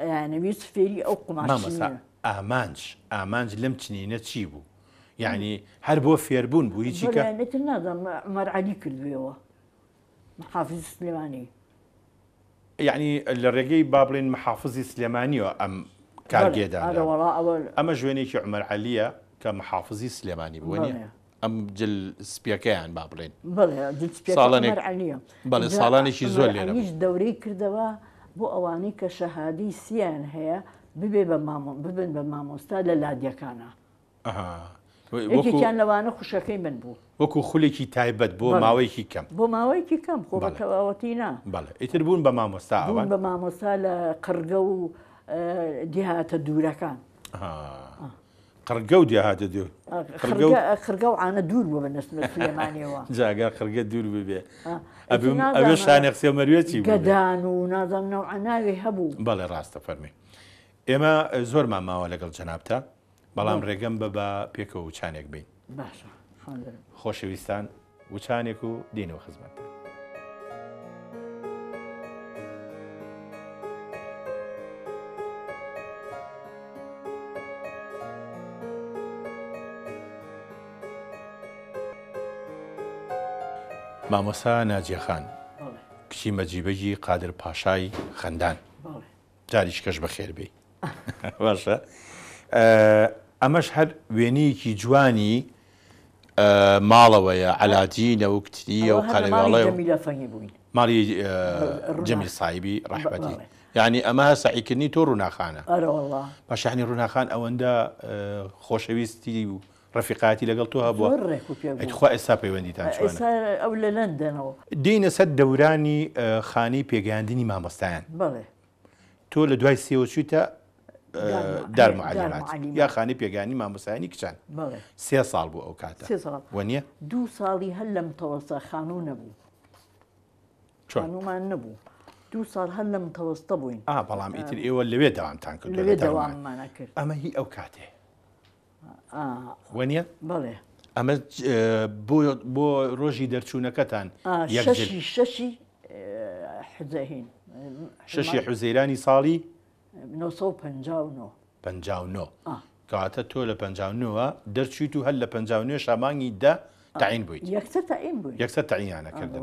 ئەیانەویست فێری ئەو قوماش مامۆستا ئامانج ئامانج لەم چنینە چی بوو؟ یعنی هەر بۆ فێربوون بوو هیچی کە ئیتر نازانم عومەر عەلی کردوویەوە محافظ سلێمانی. یعنی لە ڕێگەی با بڵێین محافظی سلێمانیەوە ئەم کارگێ دانرا. ئەمە ژوێنێکی عومەر عەلیە کە محافظی سلێمانی بووە نیە؟ ئەم جل سپیەکەیان با بڵێین. بەڵێ جل سپیەکە ساڵانێک عومەر عەلیە. بەڵێ ئینجا ساڵانێکی عومەر زۆر لێرە عەلیش بوو. دەورەی کردەوە بۆ ئەوانەی کە شەهادەی سیان هەیە ببێ بە مامۆ ببن بە مامۆستا لە لادێکانا. ئەها وەکو یەکێکیان لەوانە خوشکەکەی من بوو. وەکو خولێکی تایبەت بۆ بەڵێ ماوەیەکی کەم. بۆ ماوەیەکی کەم خۆ بە بەڵێ تەواوەتی نا. بەڵێ ئیتر بوون بە مامۆستا بوون ئەوان؟ بە مامۆستا لە قڕگە و دێهاتە دوورەکان. ئەها قڕگە و دێهاتە دوور. قڕگە و قڕگە و عانە دوور بوو بە نسبەت سلێمانیەوە. جا گەر قڕگە دوور ببێ ئەبێ ئەوێ شانێ قسێ مەروێ چی بوو؟ گەدان و نازانم نەوعە ناوی هەبوو. بەڵێ ڕاستە فەرمی. ئێمە زۆرمان ماوە لەگەڵ جەنابتا بەڵام ڕێگەم بە با پێکەوە وچانێک بین. باشە حاضرم. خۆشەویستان وچانێک و دێنەوە خزمەتتان. مامۆستا ناجیە خان کچی مەجیبەگی قادر پاشای خەندان جاریش کەش بەخێر بێی باشە ئەمەش هەر وێنەیەکی جوانی ماڵەوەیە عەلادینە و کتریە و قەرەوێڵەیە و ماڵی جەمیل سایبی ڕەحمەتی یعنی ئەمە سەعیکردنی تۆ ڕووناخانە باش یعنی ڕووناخان ئەوەندە خۆشەویستی و ڕەفیقایەتی لەگەڵ تۆ هەبووە ئەی تخوا ئێستا پەیوەندیتان چۆنە؟ ئەو لە لەندەنەوە. دێینە سەر دەورانی خانەی پێگەیاندنی مامۆستایان. بەڵێ. تۆ لە دوای سێوە چوویتە دار معلمات یا خانەی پێگانی مامۆستایانی کچان. بەڵێ. سێ ساڵ بوو ئەو کاتە. سێ ساڵ. وەنیە؟ دوو ساڵی هەر لە متەوەستە خانوو نەبوو. چۆن؟ خانوومان نەبوو. دوو ساڵ هەر لە متەوەستە بووین. ئا بەڵام ئیتر ئێوە لەوێ دەوامتان کردووە. لەوێ دەواممان ئەکرد. ئەمە هی ئەو کاتەیە. وەنیە؟ بەڵێ. ئەمە بۆ بۆ ڕۆژی دەرچوونەکەتان یەک جل. شەشی شەشی حوزەهین. شەشی حوزەیرانی ساڵی؟ 959. 59. کەواتە تۆ لە 59ەوە دەرچوویت و هەر لە 59 شا مانگی دە تەعین بوویت. یەکسەر تەعین بووین. یەکسەر تەعینیانە کردن.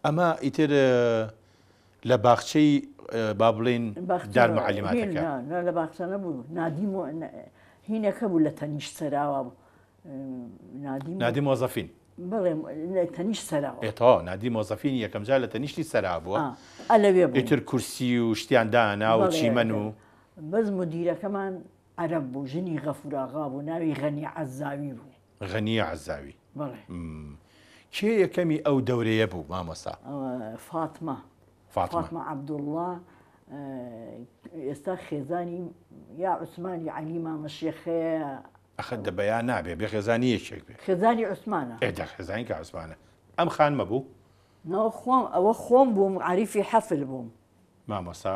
ئەمە ئیتر لە باخچەی با بڵێین دار معەلیماتەکە. نا لە باخچە نەبوو نادی هینەکە بوو لە تەنیشت سەراوە بوو نادی نادی مۆزەفین. بەڵێ لە تەنیشت سەراوە. ئێ تەواو نادی مۆزەفین یەکەم جار لە تەنیشتی سەرا بووە. ئا لەوێ بوو. ئیتر کورسی و شتیان دانا و چیمەن و. بەس مودیرەکەمان عەرەب بوو ژنی غەفوراغا بوو ناوی غەنی عەزاوی بوو. غەنیە عەزاوی. بەڵێ. کێ یەکەمی ئەو دەورەیە بوو مامۆستا؟ فاتمە. فاتمە. فاتمە عەبدوڵڵا ئێستا خێزانی یا عوسمانی عەلی مامە شێخەیە. ئەخە دە بەیا نابێ بێ خێزانی یەکێک بێ. خێزانی عوسمانە. ئێ دە خێزانی کە عوسمانە. ئەم خانمە بوو؟ نا خۆم ئەوە خۆم بووم عەریفی حەفل بووم. مامۆستا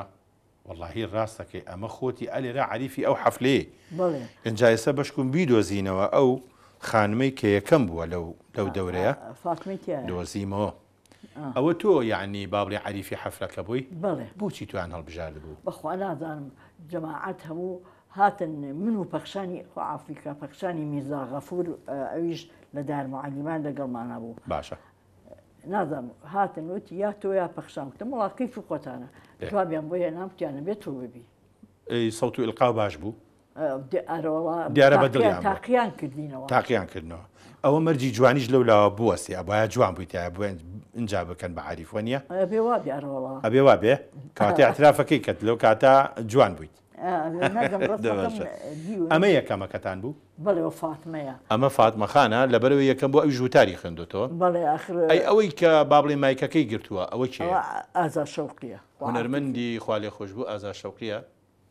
وەڵاهی ڕاست دەکەی ئەمە خۆتی ئەلێرە عەریفی ئەو حەفلەیەی بەڵێ. ئینجا ئێستا بەشکم بیدۆزینەوە ئەو خانمەی کە یەکەم بووە لەو لەو دەورەیە فاتمەی تیایە. دۆزیمەوە ئەوە تۆ یەعنی با بڵێ عەریفی حەفلەکە بووی بەڵێ. بۆچی تۆیان هەڵبژاردبوو؟ بەخوا نازانم جەماعەت هەموو هاتن من و پەخشانی خوا عافوی کا پەخشانی میرزا غەفور ئەویش لە دار موعەلیمان لەگەڵمانا بوو. باشە. نازانم هاتن وتی یا تۆ یا پەخشان وتم وەڵا کەیفی خۆتانە جوابیان بۆ هێنام وتیان ئەبێ تۆ ببی. ئەی سەوت و ئیلقا باش بوو؟ ئەرەوەڵا دیارە بە دڵیان بوو. تاقیان کردینەوە. تاقیان کردنەوە. ئەوە مەرجی جوانیش لەو لاوە بوەستێ ئەبوایە جوان بوویتایە بۆ ئینجا بکەن بە عەریف وەنیە؟ ئەبێ وابێ ئەرەوەڵا. ئەبێ وابێ؟ کەواتە ئیعترافەکەی کەت لەو کاتە جوان بوویت. ئەمە یەکەمەکەتان بوو؟ بەڵێ ئەوە فاتمەیە. ئەمە فاتمە خانە لەبەرئەوەی یەکەم بوو ئەویش وتاری خوێندۆتەوە. بەڵێ ئاخر. ئەی ئەوەی کە با بڵێین مایکەکەی گرتووە ئەوە کێیە؟ ئەوە ئازا شەوقیە. هونەرمەندی خوالێخۆشبوو ئازا شەوقیە.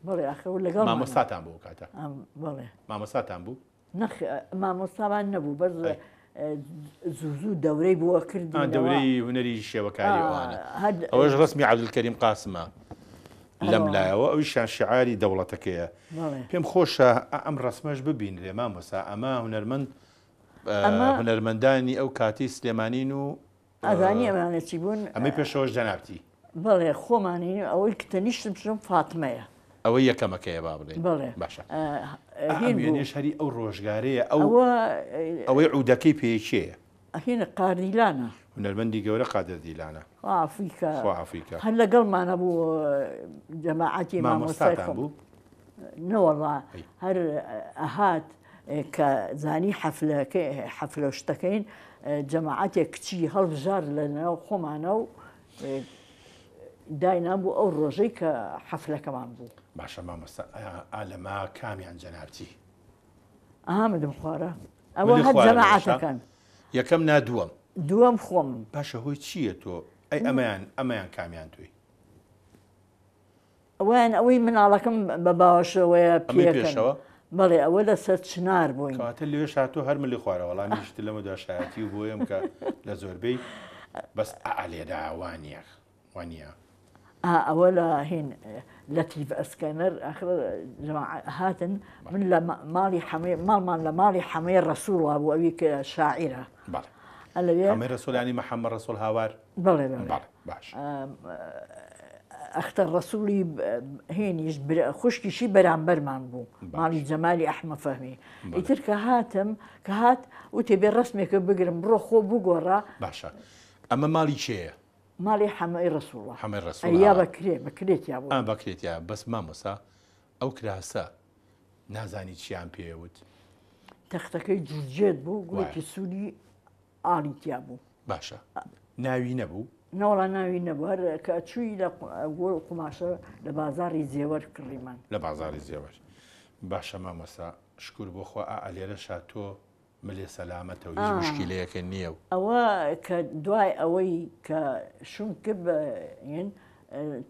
بەڵێ ئاخر ئەو لەگەڵمانە. مامۆستاتان بوو ئەو کاتە؟ بەڵێ. مامۆستاتان بوو؟ نەخێر مامۆستامان نەبوو بەس زوو زوو دەورەی بۆ کردینەوە. دەورەی هونەری شێوەکاری ئەوانە. ئەوەش ڕەسمی عەبدولکەریم قاسمە لەم لایەوە ئەویشیان شیعاری دەوڵەتەکەیە. پێم خۆشە ئەم ڕەسمەش ببینرێ مامۆستا ئەمە هونەرمەند هونەرمەندانی ئەو کاتی سلێمانین و ئەزانی ئەمانە چی بوون؟ ئەمەی پێشەوەش جەنابتی. بەڵێ خۆمانین ئەوەی کە تەنیشتم شم فاتمەیە. ئەوەی یەکەمەکەیە با بڵێین. بەڵێ. باشە. هین ئەم بوو. وێنەیەش هەری ئەو ڕۆژگارەیە ئەو ئەوە ئەوەی عودەکەی پێیە کێیە؟ هینە قاردیلانە. هونەرمەندی گەورە قادر دیلانە. خوا عەفوی کا. خوا عەفوی کا. هەر لەگەڵمانە بوو جەماعەتی مامۆستای مامۆستاتان خۆم. بوو؟ نەوەڵا ئەی. هەر ئەهات. کە زانی حەفلەکەی حەفلە شتەکەین جەماعەتێک کچی هەڵبژارد لە ناو خۆمانە و داینا بۆ ئەو ڕۆژەی کە حەفلەکەمان بوو. باشە مامۆستا ئا لەمە کامیان جەنابتی؟ ئەها ملم خوارە ئەوە هەر جەماعەتەکەن. یەکەم نا دووەم؟ دووەم خۆمم. باشە هۆی چییە تۆ ئەی ئەمەیان ئەمەیان کامیان تۆی؟ ئەوەیان ئەوەی مناڵەکەم بە باوەشەوەیە پێکەن. بەڵێ ئەوە لەسەر چنار بووین. کەواتە لەوێش هاتوو هەر ملی خوارە وەڵا منیش لەمە دوا شایەتی و بۆیەم کە لە زۆربەی بەس ئا لێرە وانییە وانییە. ئا ئەوە لە هین لەتیف ئەسکەنەر ئاخر جەماعە هاتن من لە ماڵی حەمەی ماڵمان لە ماڵی حەمەی ڕەسووڵا بوو ئەوی کە شاعیرە. بەڵێ. لەوێ حەمەی ڕەسووڵ یانی محەممەد ڕەسووڵ هاوار؟ بەڵێ بەڵێ. بەڵێ باش. ئەختەر ڕەسووڵی هێنیش خوشکیشی بەرامبەرمان بوو ماڵی جەمالی ئەحمە فەهمی ئیتر کە هاتم کە هات وتێ بێ ڕسمێکە بگرم بڕۆ خۆ بگۆڕە باشە ئەمە ماڵی کێیە؟ ماڵی حەمەی ڕەسووڵە حەمەی ڕەسووڵ یا بەکرێ بەکرێتیا بوو بەکرێتیا بەس مامۆسا ئەو کراسە نازانی چیان پێوت تەختەکەی جورجێت بوو گوڵێکی سووری ئاڵی تیا بوو. باشە ناوی نەبوو؟ نەوەڵا ناوی نەبوو هەر کە چووی لە قوماشە لە بازاڕی زێوەر کڕیمان. لە بازاڕی زێوەر. باشە مامۆستا شکور بۆ خوا ئا لێرەشا تۆ ملێ سەلامەتە و هیچ مشکیلەیەکە نییە و. ئەوە کە دوای ئەوەی کە شوم کرد بە هین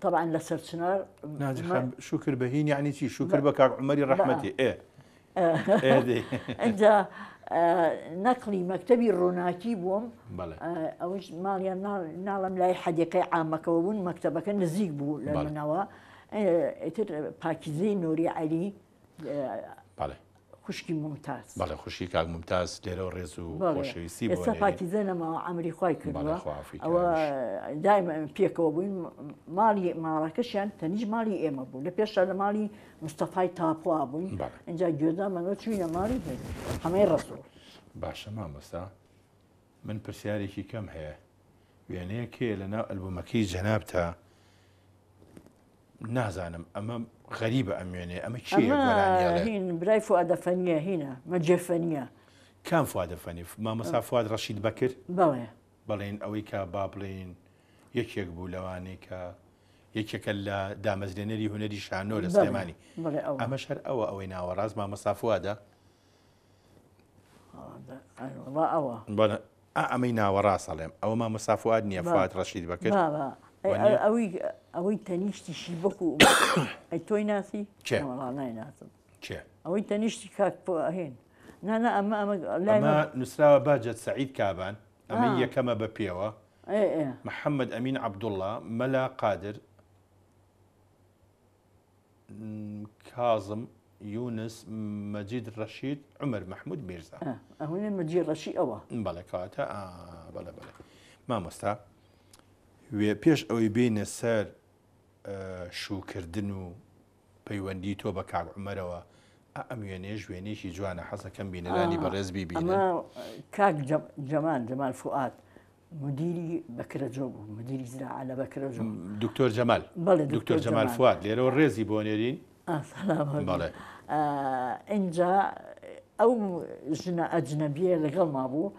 تەبعەن لە سەرچنار. ناجی خان شوکر بە هین یەعنی چی؟ شوکر بە کاک عومەری ڕەحمەتی ئێ. ئینجا نەقلی مەکتەبی ڕووناکی بووم ئەوش ماڵیان ناڵم لای حەدیقەی عامەکەەوە بوون مەکتەبەکە نزیک بوو لە منەوە ئیتر پاکیزەی نوری عەلی خوشکی ممتاز بەڵێ خوشکی کاک ممتاز لێرەوە ڕێز و خۆشەویستی بۆ ئێستا پاکیزە نەماوە عەمری خوای کردووە ئەوە دایمە پێکەوە بووین ماڵی ماڵەکەشیان تەنیش ماڵی ئێمە بوو لە پێشا لە ماڵی مستەفای تاپوا بووین ئینجا گوێدامانەوە چووینە ماڵی حەمەی ڕەسوڵ. باشە مامۆستا من پرسیارێکی کەم هەیە وێنەیەک هەیە لە ناو ئەلبومەکەی جەنابتا نازانم ئەمە غەریبە ئەم وێنەیە ئەمە کێیە گۆرانی ئەڵێ؟ هین برای فوادە فەنیە هینە مەجێ فەنیە. کام فوادە فەنی مامۆستا فواد ڕەشید بەکر؟ بەڵێ. بەڵێن ئەوەی کە با بڵێین یەکێک بوو لەوانەی کە یەکێکە لە دامەزرێنەری هونەری شانۆ لە سلێمانی ئەمەش هەر ئەوە ئەوەی ناوەڕاست مامۆستا فوادە ئەوە ئەمەی ناوەڕاست ئەڵێم ئەوە مامۆستا فواد نییە فواد ڕەشید بەکر ئەوەی ئەوەی تەنیشتیشی بەکو ئەی تۆی ناسی کێ نایناسم کێ ئەوەی تەنیشتی کاک هێن نانا ئەمە ئەمە ئەمە نووسراوە باجەت سەعید کابان ئەمە یەکەمە بە پێوە محەممەد ئەمین عەبدوڵڵا، مەلا قادر، کازم، یونس، مەجید ڕەشید، عومەر مەحموود میرزا. ئەوەیە مەجید ڕەشی ئەوە. بەڵێ کەواتە بەڵێ بەڵێ. مامۆستا وێ پێش ئەوەی بێینە سەر شووکردن و پەیوەندی تۆ بە کاک عومەرەوە ئا ئەم وێنەیەش وێنەیەکی جوانە حەزەکەم بینەرانی بەڕێز بیبینن. ئەمە کاک جەمال جەمال فوئاد مدیری بەکرەجۆ بوو مدیری زراعە لە بەکرەجۆ. دکتۆر جەمال بەڵێ دکتۆر جەمال فواد لێرەوە ڕێزی بۆ نێرین. بەڵێ ئینجا ئەو ژنە ئەجنەبیە لەگەڵما بوو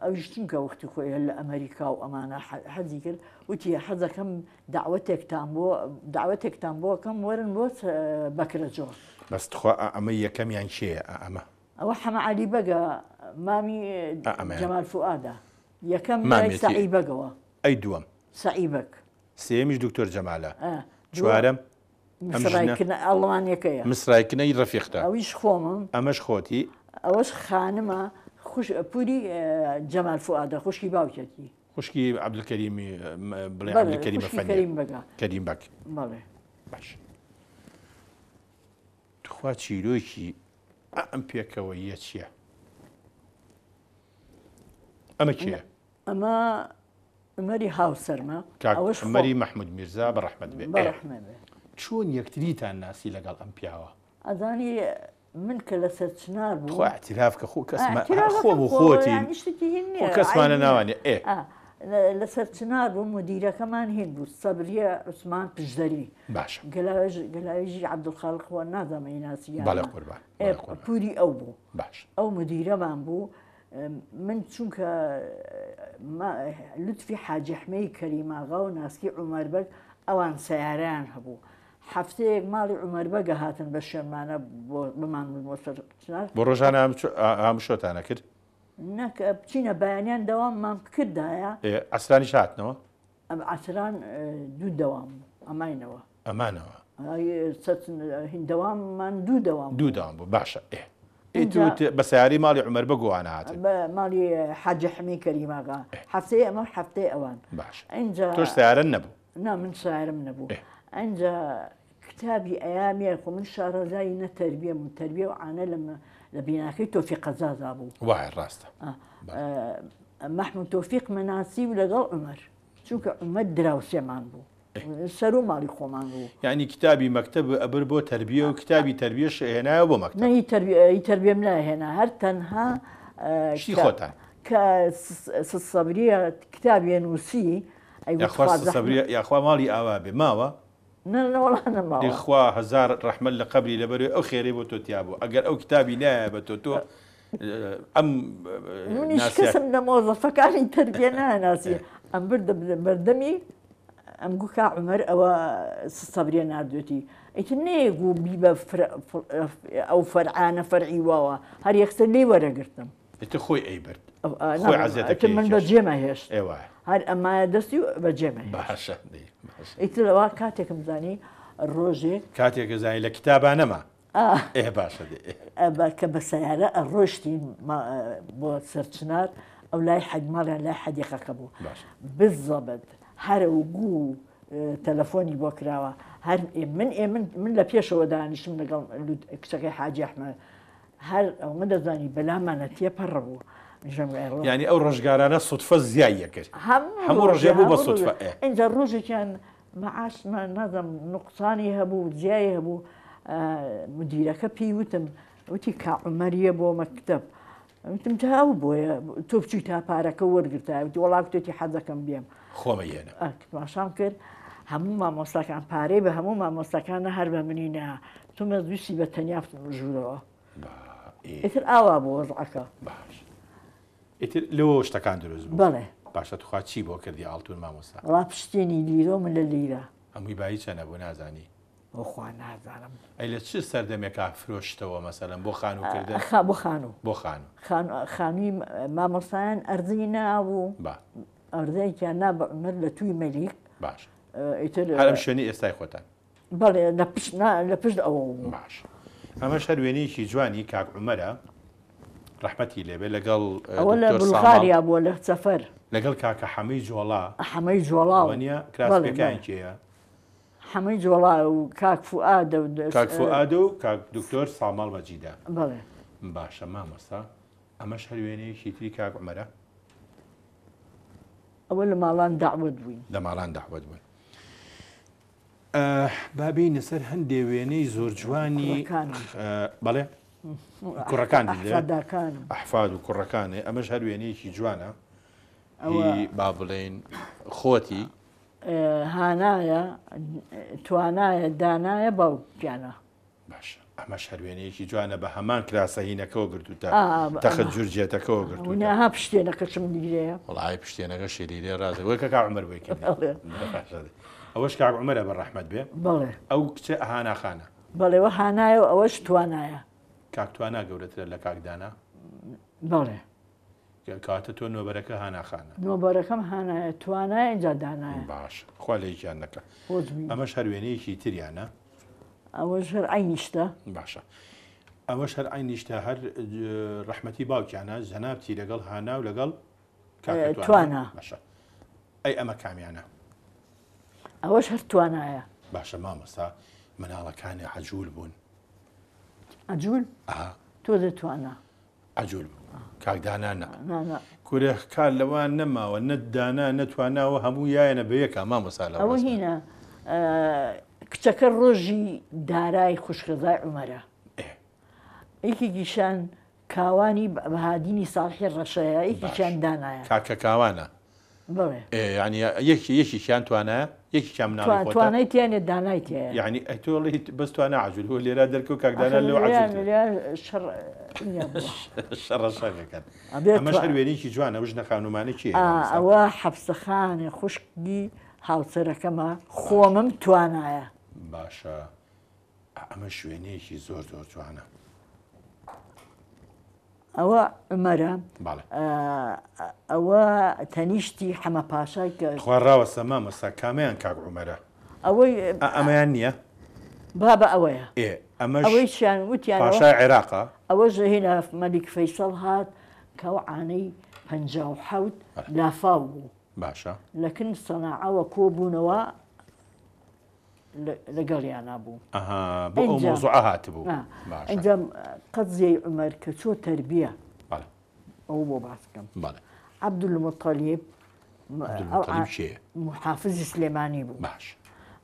ئەویش چونکە وەختی خۆی لە ئەمریکا و ئەمانە حەزی کرد وتی حەزەکەم دەعوەتێکتان بۆ دەعوەتێکتان بۆ کەم وەرن بۆ بەکرەجۆ. بەس تخوا ئا ئەمە یەکەمیان کێیە ئا ئەمە؟ ئەوە حەمە عەلی بەگە مامی ئا ئەمەیان. جەمال فوئادە یەکەم لای مامێتی. سەعی بەگەوە. ئەی دووەم؟ سەعی بەگ. سێیەمیش دکتۆر جەمالە. ئا دووەم. چوارەم؟ ئەم ژنە؟ مسرایکنە ئەڵمانیەکەیە. مسرایکنەی ڕەفیقتە. ئەویش خۆمم. ئەمەش خۆتی. ئەوەش خانمە خوش پوری جەمال فوئادە خوشکی باوکیەتی. خوشکی عەبدولکەریمی بڵێ عەبدولکەریم ئەفەندی کەریم بەگە کەریم بەگ بەڵێ باش تخوا چیرۆکی ئەم پێکەوەیە چییە؟ ئەمە کێیە؟ ئەمە عومەری هاوسەرمە ئەوەش عومەری مەحمود میرزا بە ڕەحمەت بێ بە چۆن یەکتریتان ناسی لەگەڵ ئەم پیاوە؟ ئەزانی من کە لەسەر چنار بووم. تخوا اعتراف کە خۆ کەسمان خۆم و خۆتین خۆ کەسمانە ناوانێ ئێ. لەسەر چنار بوو مدیرەکەمان هین بوو سەبریە عوسمان پشدەری باشە گەلاوێژ گەلاوێژی عەبدولخالق خوا نازانم ئەیناسی یان بەڵێ نا. قوربان ئێ بەڵێ قوربان پوری ئەو بوو باش ئەو مدیرەمان بوو من چونکە لوتفی حاجی حمەی کەریماغا و ناسکی عومەر بەگ ئەوان سەیارەیان هەبوو هەفتەیەک ماڵی عومەر بەگە هاتن بە شوێنمانە بۆ بمان بۆ سەر چنار بۆ ڕۆژانە هاموشۆتانە کرد نا کە بچینە بەیانیان دەواممان بکردایە. ئێ عەسرانیش هاتنەوە؟ ئەم عەسران دوو دەوام بوو ئەماینەوە. ئەمانەوە. هین دەواممان دوو دەوام دوو دەوام بوو باشە ئێ ئیتر بە سەیارەی ماڵی عومەر بەگ و ئەوانە هاتن. بە ماڵی حاجی حەمەی کەریم ئاغا هەفتەی ئەمە و هەفتەی ئەوان. باشە ئینجا تۆش سەیارەت نەبوو؟ نا من سەیارەم نەبوو. ئینجا کتابی ئەیامیە خۆ من شارەزای نە تەربیەم و تەربیە و عانە لە لە بیناکەی تۆفیق قەزازا بوو. وایە ڕاستە. مەحمود تۆفیق مەناسی و لەگەڵ عومەر چونکە عومەر دراوسێمان بوو سەرو ماڵی خۆمان بوو. یانی کتابی مەکتەب ئەبرد بۆ تەربیە و کتابی تەربیەش ئەهێنایەوە بۆ مەکتەب. نە هی تەربیەم ناهێنا هەر تەنها شتی خۆتان. کە ست سەبریە کتابێ نووسی ئەیگوت یاخوا خوا ست زەحمەت. سەبریە یاخوا ماڵی ئاوا بێ ماوە؟ نا نا وەڵا نەماوە. دەی خوا هەزار ڕەحمەت لە قەبری لەبەرەوەی ئەو خێرەی بۆ تۆ تیا بوو ئەگەر ئەو کتابی نایە بە تۆ تۆ ئەم منیش ناسیار کەسم لە مۆزەفەکانی تەربیە ناناسی ئەم بردە بەردەمی ئەم گو کا عومەر ئەوە سەبریە ناردوێتی ئیتر نەیەگوو بیبە ئەو فەرعانە فەرعی واوە هەر یەکسەر لێی وەرەگرتم. ئیتر خۆی ئەیبرد خۆی عەزێتەکەی من کێشا. بەجێمە هێشت ئێ وایە. هەر ئەمایە دەستی و بەجێمە هێشت. باشە دەی باشە. ئیتر ئەوە کاتێکم زانی ڕۆژێک. کاتێکە زانی لە کتابا نەما. ئێ باشە دەی. کە بە سەیارە ئەڕۆشتین بۆ سەرچنار ئەو لای حەد ماڵیان لای حەدیقەکە بوو. باشە. بزەبت هەرە و گوو تەلەفۆنی بۆ کراوە هەر من ئێ من من لە پێشەوە دانیشتم لەگەڵ کچەکەی حاجی ئەحمەد هەر ئەومە دەزانی بەلامانە تێپەڕبوو. یانی ئەو ڕۆژگارانە سوتفە زیای یەکرد هەموو ڕۆژێ بوو بە سوتفە. ئینجا ڕۆژێکیان مەعاشمان نازانم نوقسانی هەبوو زیای هەبوو مدیرەکە پێی وتم وتی کا عومەریە بۆ مەکتەب وتم تا ئەو بۆیە تۆ بچووی تا پارەکە وەرگرتای وتی وەڵا کوتێتی حەزەکەم بێم خۆمە یێنە تماشام کرد هەموو مامۆستاکان پارەی بە هەموو مامۆستاکانە هەر بە منی نا تۆمە ویستی بە تەنیا بچم ژوورەوە ئیتر ئاوا بوو وەزعەکە باش ئیتر لەوە شتەکان دروست بوو بەڵێ باشە توخوا چی بۆ کردی ئاڵتون مامۆستا وەڵا پشتێنی لیرە و ملە لیرە هەمووی بایی چەنە بوو نازانی بۆخوا نازانم. ئەی لە چ سەردەمێکا فرۆشتەوە مەسەلەن بۆ خانوو کردن؟ خا بۆ خانوو. بۆ خانوو. خانوو خانووی مامۆستایان ئەرزی نابوو. با. ئەرزێکیان نا بە عومەر لە تووی مەلیک. باش. ئیتر هەر ئەم شوێنەی ئێستای خۆتان. بەڵێ لە پشت نا لە پشت ئەوە بوو. باش. ئەمەش هەر وێنەیەکی جوانی کاک عومەرە ڕەحمەتی لێبێ لەگەڵ ئەوە لە دکتۆر ساماڵ. بولغاریا بووە لە سەفەر. لەگەڵ کاکە حەمەی جۆڵا. حەمەی جۆڵا. ئەوە نییە؟ کراس بەڵێ، پێکانی بەڵێ. کێیە؟ حەمەی جۆڵا و کاک فوئادە و کاک فوئادە و کاک دکتۆر ساماڵ مەجیدە. بەڵێ. باشە مامۆستا ئەمەش هەر وێنەیەکی تری کاک عومەرە؟ ئەوە لە ماڵان دەعوەت بووین. لە ماڵان دەعوەت بوون. با بێینە سەر هەندێ وێنەی زۆر جوانی کوڕەکانم. بەڵێ کوڕەکان ئەحفاداکانم. ئەحفاد و کوڕەکانێ ئەمەش هەر وێنەیەکی جوانە هی با بڵێین خۆتی. هانایە توانایە دانایە باوکیانە. باشە ئەمەش هەر وێنەیەکی جوانە بە هەمان کراسە هینەکەوە گرتووتە تەخت جورجێتەکەوە گرتووتە. ها پشتێنەکەشم لیرەیە. وەڵای پشتێنەکەشی لیرەیە ڕاستە وەی کە کاک عومەر بۆی کردی. ئەوەش کاک عومەرە بە ڕەحمەت بێ. بەڵێ. ئەو کچە هانا خانە. بەڵێ وە هانایە و ئەوەش توانایە. کاک توانا گەورەترە لە کاک دانا؟ بەڵێ. کەواتە تۆ نۆبەرەکە هانا خانە. نۆبەرەکەم هانایە توانایە ئینجا دانایە. باشە خوا لە یەکیان نەکا. ئەمەش هەر وێنەیەکی تریانە. ئەوەش هەر عەینی شتە. باشە ئەوەش هەر عەینی شتە هەر ڕەحمەتی باوکیانە جەنابتی لەگەڵ هانا و لەگەڵ کاکە توانا. باشە ئەی ئەمە کامیانە؟ ئەوەش هەر توانایە. باشە مامۆستا مناڵەکانی عەجول بوون. عەجول؟ ئا. تۆزێ توانا. عەجول بوو کاک دانا نا. کورە کار لەوان نەماوە نە دانا نە تواناوە هەموو یایەنە بە یەکا مامۆستا لە ئەوە هینە کچەکە ڕۆژی دارای خوشکەزای عومەرە یەکێکیشان کاوانی بەهادینی ساڵحی ڕەشەیە یەکێکیان دانایە کاکە کاوانە. بەڵێ. ئێ یانی یەکی یەکێکیان توانایە یەکێکیان مناڵی توا خۆتە توانای تیا نیە دانای تیایە. یانی ئەی تۆ ئەڵێی بەس توانا عەجول هۆ لێرا دەرکەوت کاک دانا ئاخر لەو لێرە عەجولترە. لێرە شەڕ نیە بووە. شەڕە شەڕەکەن. ئەبێ ئەمەش توا هەر وێنەیەکی جوانە ئەو ژنە خانومانە کێیە ئا مامۆستا؟ ئەوە حەفسەخانێ خوشکی هاوسەرەکەمە باشە. خۆمم توانایە. باشە ئا ئەمەش وێنەیەکی زۆر زۆر جوانە. ئەوە عومەرە بەڵێ. ئەوە تەنیشتی حەمە پاشای کە. تخوا ڕاوەستە مامۆستا کامەیان کاک عومەرە؟ ئەوەی ئا ئەمەیان نییە؟ بابە ئەوەیە. ئێ ئەمەش ئەوەیشیان وتیان ئەوە پاشای عێراقە؟ ئەوەش هینا مەلیک فەیسەڵ هات کە ئەو عانەی 57 بەڵێ. لافاو بوو. باشە. لە کن سەناعەوە کۆبوونەوە لەگەڵیانا بوو. ئەها بۆ ئەو مەوزوعە هاتبوو. باشە. ئینجا قەزیەی عومەر کە چۆ تەربیە. بەڵێ. ئەوە بۆ باس بکەم. بەڵێ. عەبدولموتەلیب عەبدولموتەلیب کێیە؟ موحافزی سلێمانی بوو. باش.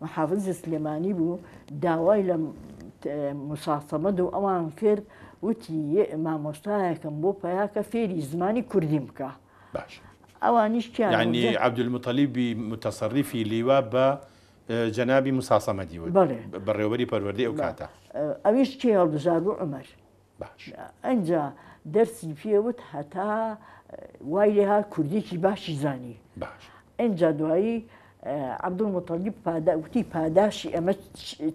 موحافزی سلێمانی بوو داوای لە موسا سەمەد و ئەوان کرد وتی مامۆستایەکم بۆ پەیاکە فێری زمانی کوردیم بکە. باش. ئەوانیش کیان یعنی عەبدولموتەلیبی موتەسەریفی لیوا بە جەنابی موسا سەمەدی وت، بەڵێ. بەڕێوەبەری پەروەردەی ئەو کاتە. ئەویش کێ هەڵبژاردبوو؟ عومەر. باش. ئەنجا دەرسی پێ وت هەتا وای لێ هات کوردییەکی باشی زانی. باش. ئەنجا دوایی عەبدولموتەلیب پادا وتی پاداشی ئەمە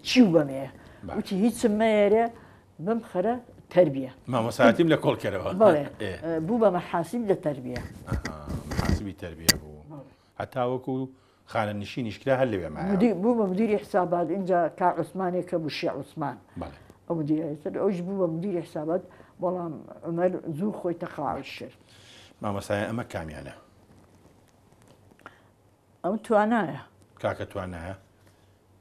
چی و بەمێ؟ باش. وتی هیچم مەیەرێ بمخەرە تەربیە. مامۆستایەتیم لە کۆڵ کەرەوە. بەڵێ. ئێ. بوو بە مەحاسیب لە تەربیە. ئەها، مەحاسیبی تەربیە بوو. هەتاوەکوو خانەنشینیش کرا هەر لەوێ مایەوە. مدیر بوو بە مدیری حسابات ئینجا کاک عوسمانێک کە بوو شێ عوسمان بەڵێ. ئەو مدیری تر ئەویش بوو بە مدیری حسابات بەڵام عومەر زوو خۆی تەقاعد کرد. مامۆستایە ئەمە کامیانە؟ ئەو توانایە. کاکە توانایە؟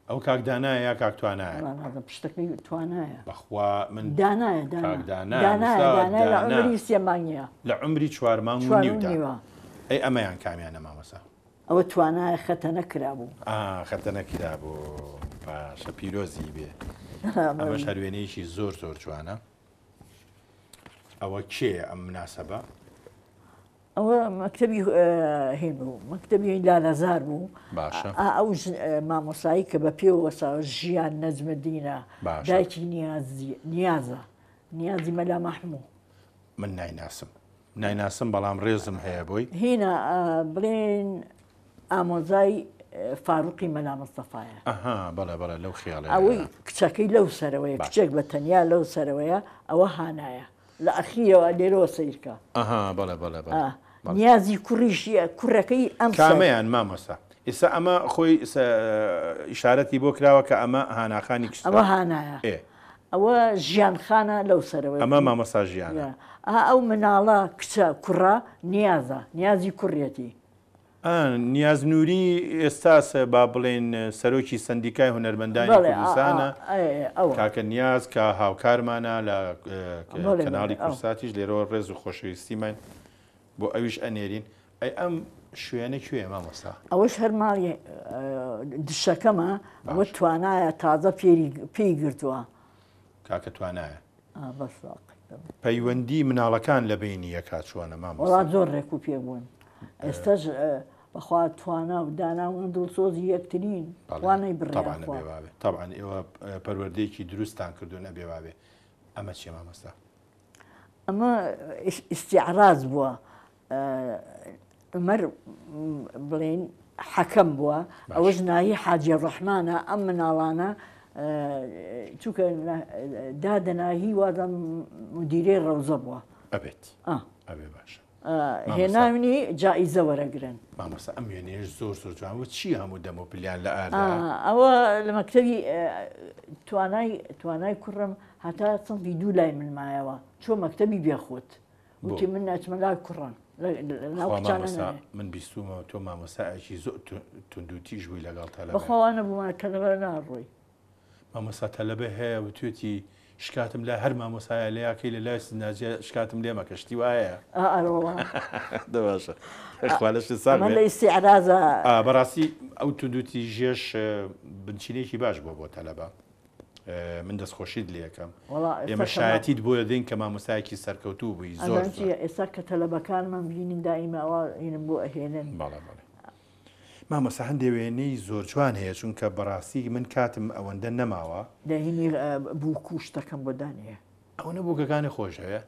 ئەو کاک دانایە یا کاک توانایە؟ وەڵا نازانم پشتەکەی توانایە. بەخوا من دانایە دانا. کاک دانایە دانایە مامۆستا دانایە لە دانا. عومری سێ مانگیە. لە عومری چوار مانگ و چوار و نیودا. نیوە. ئەی ئەمەیان کامیانە مامۆستا؟ ئەوە توانایە خەتەنە کرابوو. ئا خەتەنە کرابوو باشە پیرۆزی بێ ئەمەش هەر وێنەیەکی زۆر زۆر جوانە ئەوە کێیە ئەم مناسەبە؟ ئەوە مەکتەبی هین بوو مەکتەبی لالەزار بوو باشە ئەو مامۆسایی کە بە پێوە وەساوە ژیان نەجمەدینە دایکی نیازی نیازە نیازی مەلا مەحموو من نایناسم نایناسم بەڵام ڕێزم هەیە بۆی. هینا بڵێن ئامۆزای فاروقی مەلا مستەفایە. ئەها بەڵێ بەڵێ لەو خێڵەیە. ئەوەی کچەکەی لەو سەرەوەیە کچێک بە تەنیا لەو سەرەوەیە ئەوە هانایە لە ئەخیرەوە لێرەوە سەیرکە. ئەها بەڵێ بەڵێ بەڵێ. نیازی کوڕیشی کوڕەکەی ئەم سەر. کامەیان مامۆستا؟ ئیستا ئەمە خۆی ئیشارەتی بۆ کراوە کە ئەمە هاناخانی کچتە. ئەوە هانایە. ئێ. ئەوە ژیان خانە لەو سەرەوەی. ئەمە مامۆستا ژیانە. ئا ئەو مناڵە کچە کوڕە نیازە نیازی کوڕیەتی. ئا نیاز نوری ئێستا با بڵێین سەرۆکی سەندیکای هونەرمەندانی بەڵێ ئا ئا کوردستانە ئێ ئەوە. کاکە نیاز کە هاوکارمانە لە بەڵێ کەناڵی بەڵێ ئەو. کوردساتیش لێرەوە ڕێز و خۆشەویستیمان بۆ ئەویش ئەنێرین. ئەی ئەم شوێنە کوێیە مامۆستا؟ ئەوەش هەر ماڵی دشەکەمە ئەوە باش. توانایە تازە فێری پێی گرتووە. کاکە توانایە. ئا بەس واقعی دەم. پەیوەندی مناڵەکان لە بەینی یەکا چۆنە وەڵا مامۆستا؟ زۆر ڕێک و پێک بوون ئێستەش بەخوا توانا و دانا و دڵسۆزی یەکترین بەڵێ خوا نەیبڕێ تەبعەن یاخوا. ئەبێ وابێ تەبعەن ئێوە پەروەردەیەکی دروستتان کردوون ئەبێ وابێ ئەمە چیە مامۆستا؟ ئەمە ئیستیعراز بووە عومەر بڵێین حەکەم بووە ئەوەش ناهی حاجی ڕەحمانە ئەم مناڵانە چونکە دادە ناهی وازم مدیرەی ڕەوزە بووە ئەبێت ئەبێ باشە هێناونی جائیزە وەرەگرن. مامۆستا ئەم وێنەیەش زۆر زۆر جوان بوو چی هەموو دەم و پلیان لە ئاردا؟ ئەوە لە مەکتەبی توانای توانای کوڕم هەتا سنفی دوو لای من مایەوە چۆ مەکتەبی بێخۆت وتی من ناچمە لای کوڕان لەناو خوا کچانە مامۆستا نایە. من بیستومە تۆ مامۆستایەکی زۆر توندوتیژ بووی لەگەڵ تەلەبە. بەخوا وا نەبوومە تەلەبە ناڕۆی. مامۆستا تەلەبە هەیە وتوێتی شکاتم لای هەر مامۆستایە لەیاکەی لە لای سید ناجیە شکاتم لێ مەکە شتی وایە؟ ئا ئەرەوەڵا. دە باشە خوا لەشت ساغ ئەمە بێ. لە ئیستیعرازە. ئا بەڕاستی ئەو توندوتیژیەش بنچینەیەکی باش بووە بۆ تەلەبە. من دەستخۆشیت لێکەم ئێمە شایەتیت بۆ دەدەین کە مامۆستایەکی سەرکەوتوو بووی زۆر ئێستا کە تەلەبەکانمان بینین دائیمە ئەوە هینم بۆ ئەهێنن. بەڵێ بەڵێ مامۆستا هەندێ وێنەی زۆر جوان هەیە چونکە بەڕاستی من کاتم ئەوەندە نەماوە. دەهینی بووک و شتەکەم بۆ دانێ. ئەوەنە بووکەکانی خۆش هەیە؟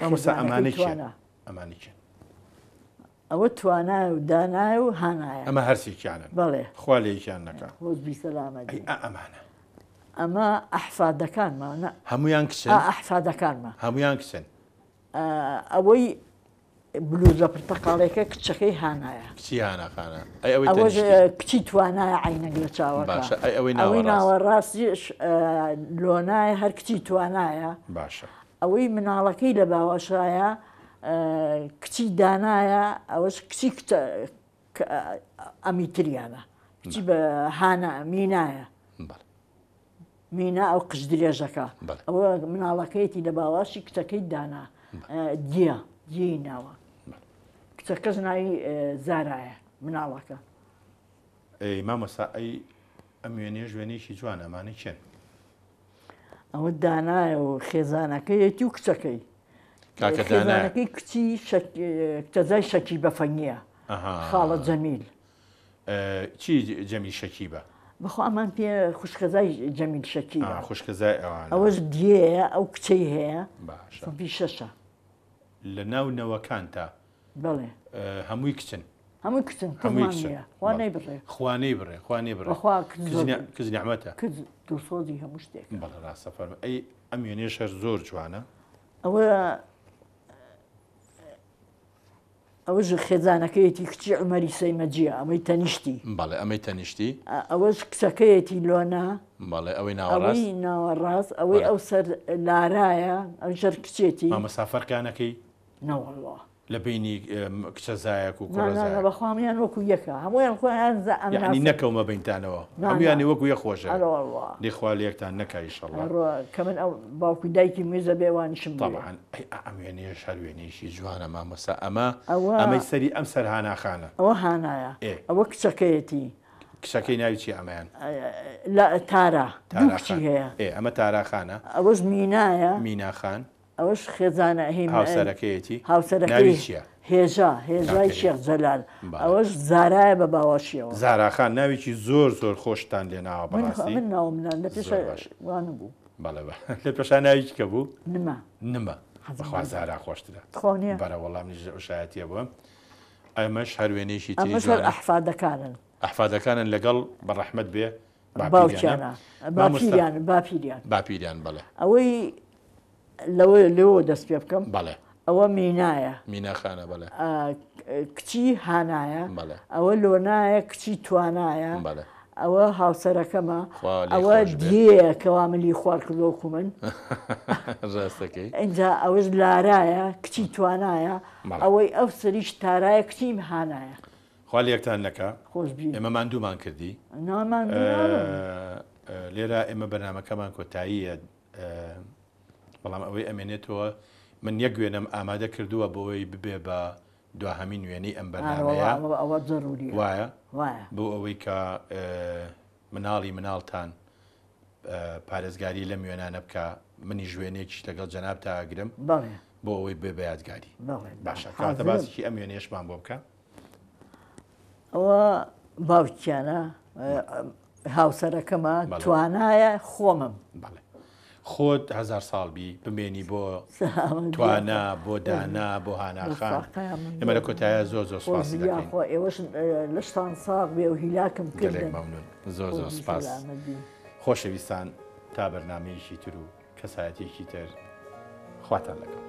مامۆستا ئەمانە کێن؟ ئەمانە کێن؟ ئەوە توانایە و دانایە و هانایە. ئەمە هەرسێکیانن. بەڵێ. خوا لە یەکیان نەکا. خۆش بی سەلامەت بی. ئەی ئا ئەمانە؟ ئەمە ئەحفادەکانمە نا. هەموویان کچن؟ ئا ئەحفادەکانمە. هەموویان کچن؟ ئەوەی بلوزە پرتەقاڵیەکە کچەکەی هانایە. کچی هانا خانە. ئەی ئەوەی ئەوەش تەنیشتی؟ کچی توانایە عەینەک لە چاوەکە. باشە ئەی ئەوەی ئەوەی ناوەڕاست؟ ناوەڕاستیش لۆنایە هەر کچی توانایە. باشە. ئەوەی مناڵەکەی لە باوەشایە کچی دانایە ئەوەش کچی کچە ئەمی تریانە کچی بە هانا مینایە مینا ئەو قژ درێژەکە ئەوە مناڵەکەیەتی لە باواشی کچەکەی دانا دیە دیەی ناوە کچەکەش ناوی زارایە مناڵەکە. ئەی مامۆستا ئەی ئەم وێنەیەش وێنەیەکی جوانە ئەمانە کێن؟ ئەوە دانایە و خێزانەکەیەتی و کچەکەی. کاکە دانایە. خێزانەکەی کچی کچەزای شەکیبە فەنگییە. خاڵە جەمیل. چی جەمیل شەکیبە؟ بەخوا ئەمان پێ خوشکەزای جەمیل شەکیبە. خوشکەزای ئەوانە. ئەوەش دیەیە ئەو کچەی هەیە. باشە. سنفی شەشە. لە ناو نەوەکانتا بەڵێ. هەمووی کچن. هەمووی کچن هەمووی کچمان کچن نییە خوا بەڵێ. نەیبڕێ. خوا نەیبڕێ خوا نەیبڕێ بەخوا کچ کچ زۆر نع کچ نیعمەتە. کچ دڵسۆزی هەموو شتێکە. بەڵێ ڕاستە فەرموو ئەی ئەم وێنەیەش هەر زۆر جوانە. ئەوە ئەوەش خێزانەکەیەتی کچی عومەری سەیمەجیە ئەمەی تەنیشتی. بەڵێ ئەمەی تەنیشتی. ئەوەش کچەکەیەتی لۆنا. بەڵێ ئەوەی ناوەڕاست. ئەوەی ناوەڕاست ئەوەی ئەو سەر لارایە ئەویش هەر کچێتی. مامۆستا فەرقیان ئەکەی؟ نەوەڵڵا. لە بەینی کچە زایەک و نا کوڕە نا نا زایەک. بەخوا هەموویان وەکو یەکە هەموویان خۆیان زا یەعنی ئەمناسن. نەکەومە بەینتانەوە نا نا هەموویانی وەکو یەک خۆشەوێ. ئەرەوەڵڵا. دەی خوا لەیەکتان نەکا ئیشەڵڵا. ئەڕۆ کە من ئەو باوک و دایکی میزە بێ وانیشم بوێ. تەبعەن ئەی ئا ئەم وێنەیەش هەر وێنەیەکی جوانە مامۆستا ئەمە ئەوە ئەمەی سەری ئەم سەر هانا خانە. ئەوە هانایە ئێ. ئەوە کچەکەیەتی. کچەکەی ناوی چیە ئەمەیان؟ لە تارا دوو تارا کچی خان هەیە. ئێ ئەمە تارا خانە. ئەوەش مینایە. مینا خان. ئەوەش خێزانە هی هاوسەرەکەیەتی هاوسەرەکەی ناوی چیە؟ هێژا هێژای کاکەیە شێخ جەلال بەڵێ. ئەوەش زارایە بە باوەشیەوە. زارا خان ناوێکی زۆر زۆر خۆشتان لێ ناوە من بەڕاستی من ناوم نا لە پێشا زۆر باش وا نەبوو. بەڵێ بە لە پێشا ناوی کە بوو؟ نمە. نمە حەزم بەخوا لێ زارا خۆشترە. تخوا نییە؟ بەرە وەڵام منیش شایەتیە بووم ئەمەش هەر وێنەیەکی تری ئەمەش هەر جوانە. ئەحفادەکانن. ئەحفادەکانن لەگەڵ بە ڕەحمەت بێ باپیریانە باوکیانە مامۆستا باپیریان باپیریان. باپیریان بەڵێ. ئەوەی لەوە لەوەوە دەست پێ بکەم بەڵێ. ئەوە مینایە. مینا خانە بەڵێ. کچی هانایە. بەڵێ. ئەوە لۆنایە کچی توانایە. بەڵێ. ئەوە هاوسەرەکەمە. خوا لێی ئەوە خۆش بێ. دیەیە کەوا ملی خوار کردووە وەکو من. ڕاستەکەی. ئینجا ئەوەش لارایە کچی توانایە. بەڵێ. ئەوەی ئەو سەریش تارایە کچی هانایە. خوا لێکتان نەکا. خۆش بی. ئێمە ماندوومان کردی. نا ماندوو نابم. لێرە ئێمە بەرنامەکەمان کۆتاییە. بەڵام ئەوەی ئەمێنێتەوە من یەک وێنەم ئامادە کردووە بۆی ببێ بە دواهەمین وێنەی ئەم بەرنامەیە ئەوە زەروریە وایە وایە بۆ ئەوەی کە مناڵی مناڵتان پارێزگاری لەم وێنانە بکە منیش وێنەیەکیش لەگەڵ جەنابتا ئەگرم بەڵێ بۆ ئەوەی بێ بە یادگاری بەڵێ باشە کاتە حازرم. باسێکی ئەم وێنەیەشمان بۆ بکە ئەوە باوکیانە هاوسەرەکەمە توانایە خۆمم. بەڵێ خۆت هەزار ساڵ بی بمێنی بۆ توانا بۆ دانا بۆ هاناخان ئێمە لە کۆتایە زۆر زۆر سپاسی دەکەین. خۆ ئێوەش لەشتان ساغ بێ و هیلاکم گەلێک کردن. مەمنون زۆر زۆر سپاس. خۆشەویستان تا بەرنامەیەکی تر و کەسایەتیەکی تر خواتان لەگەڵ.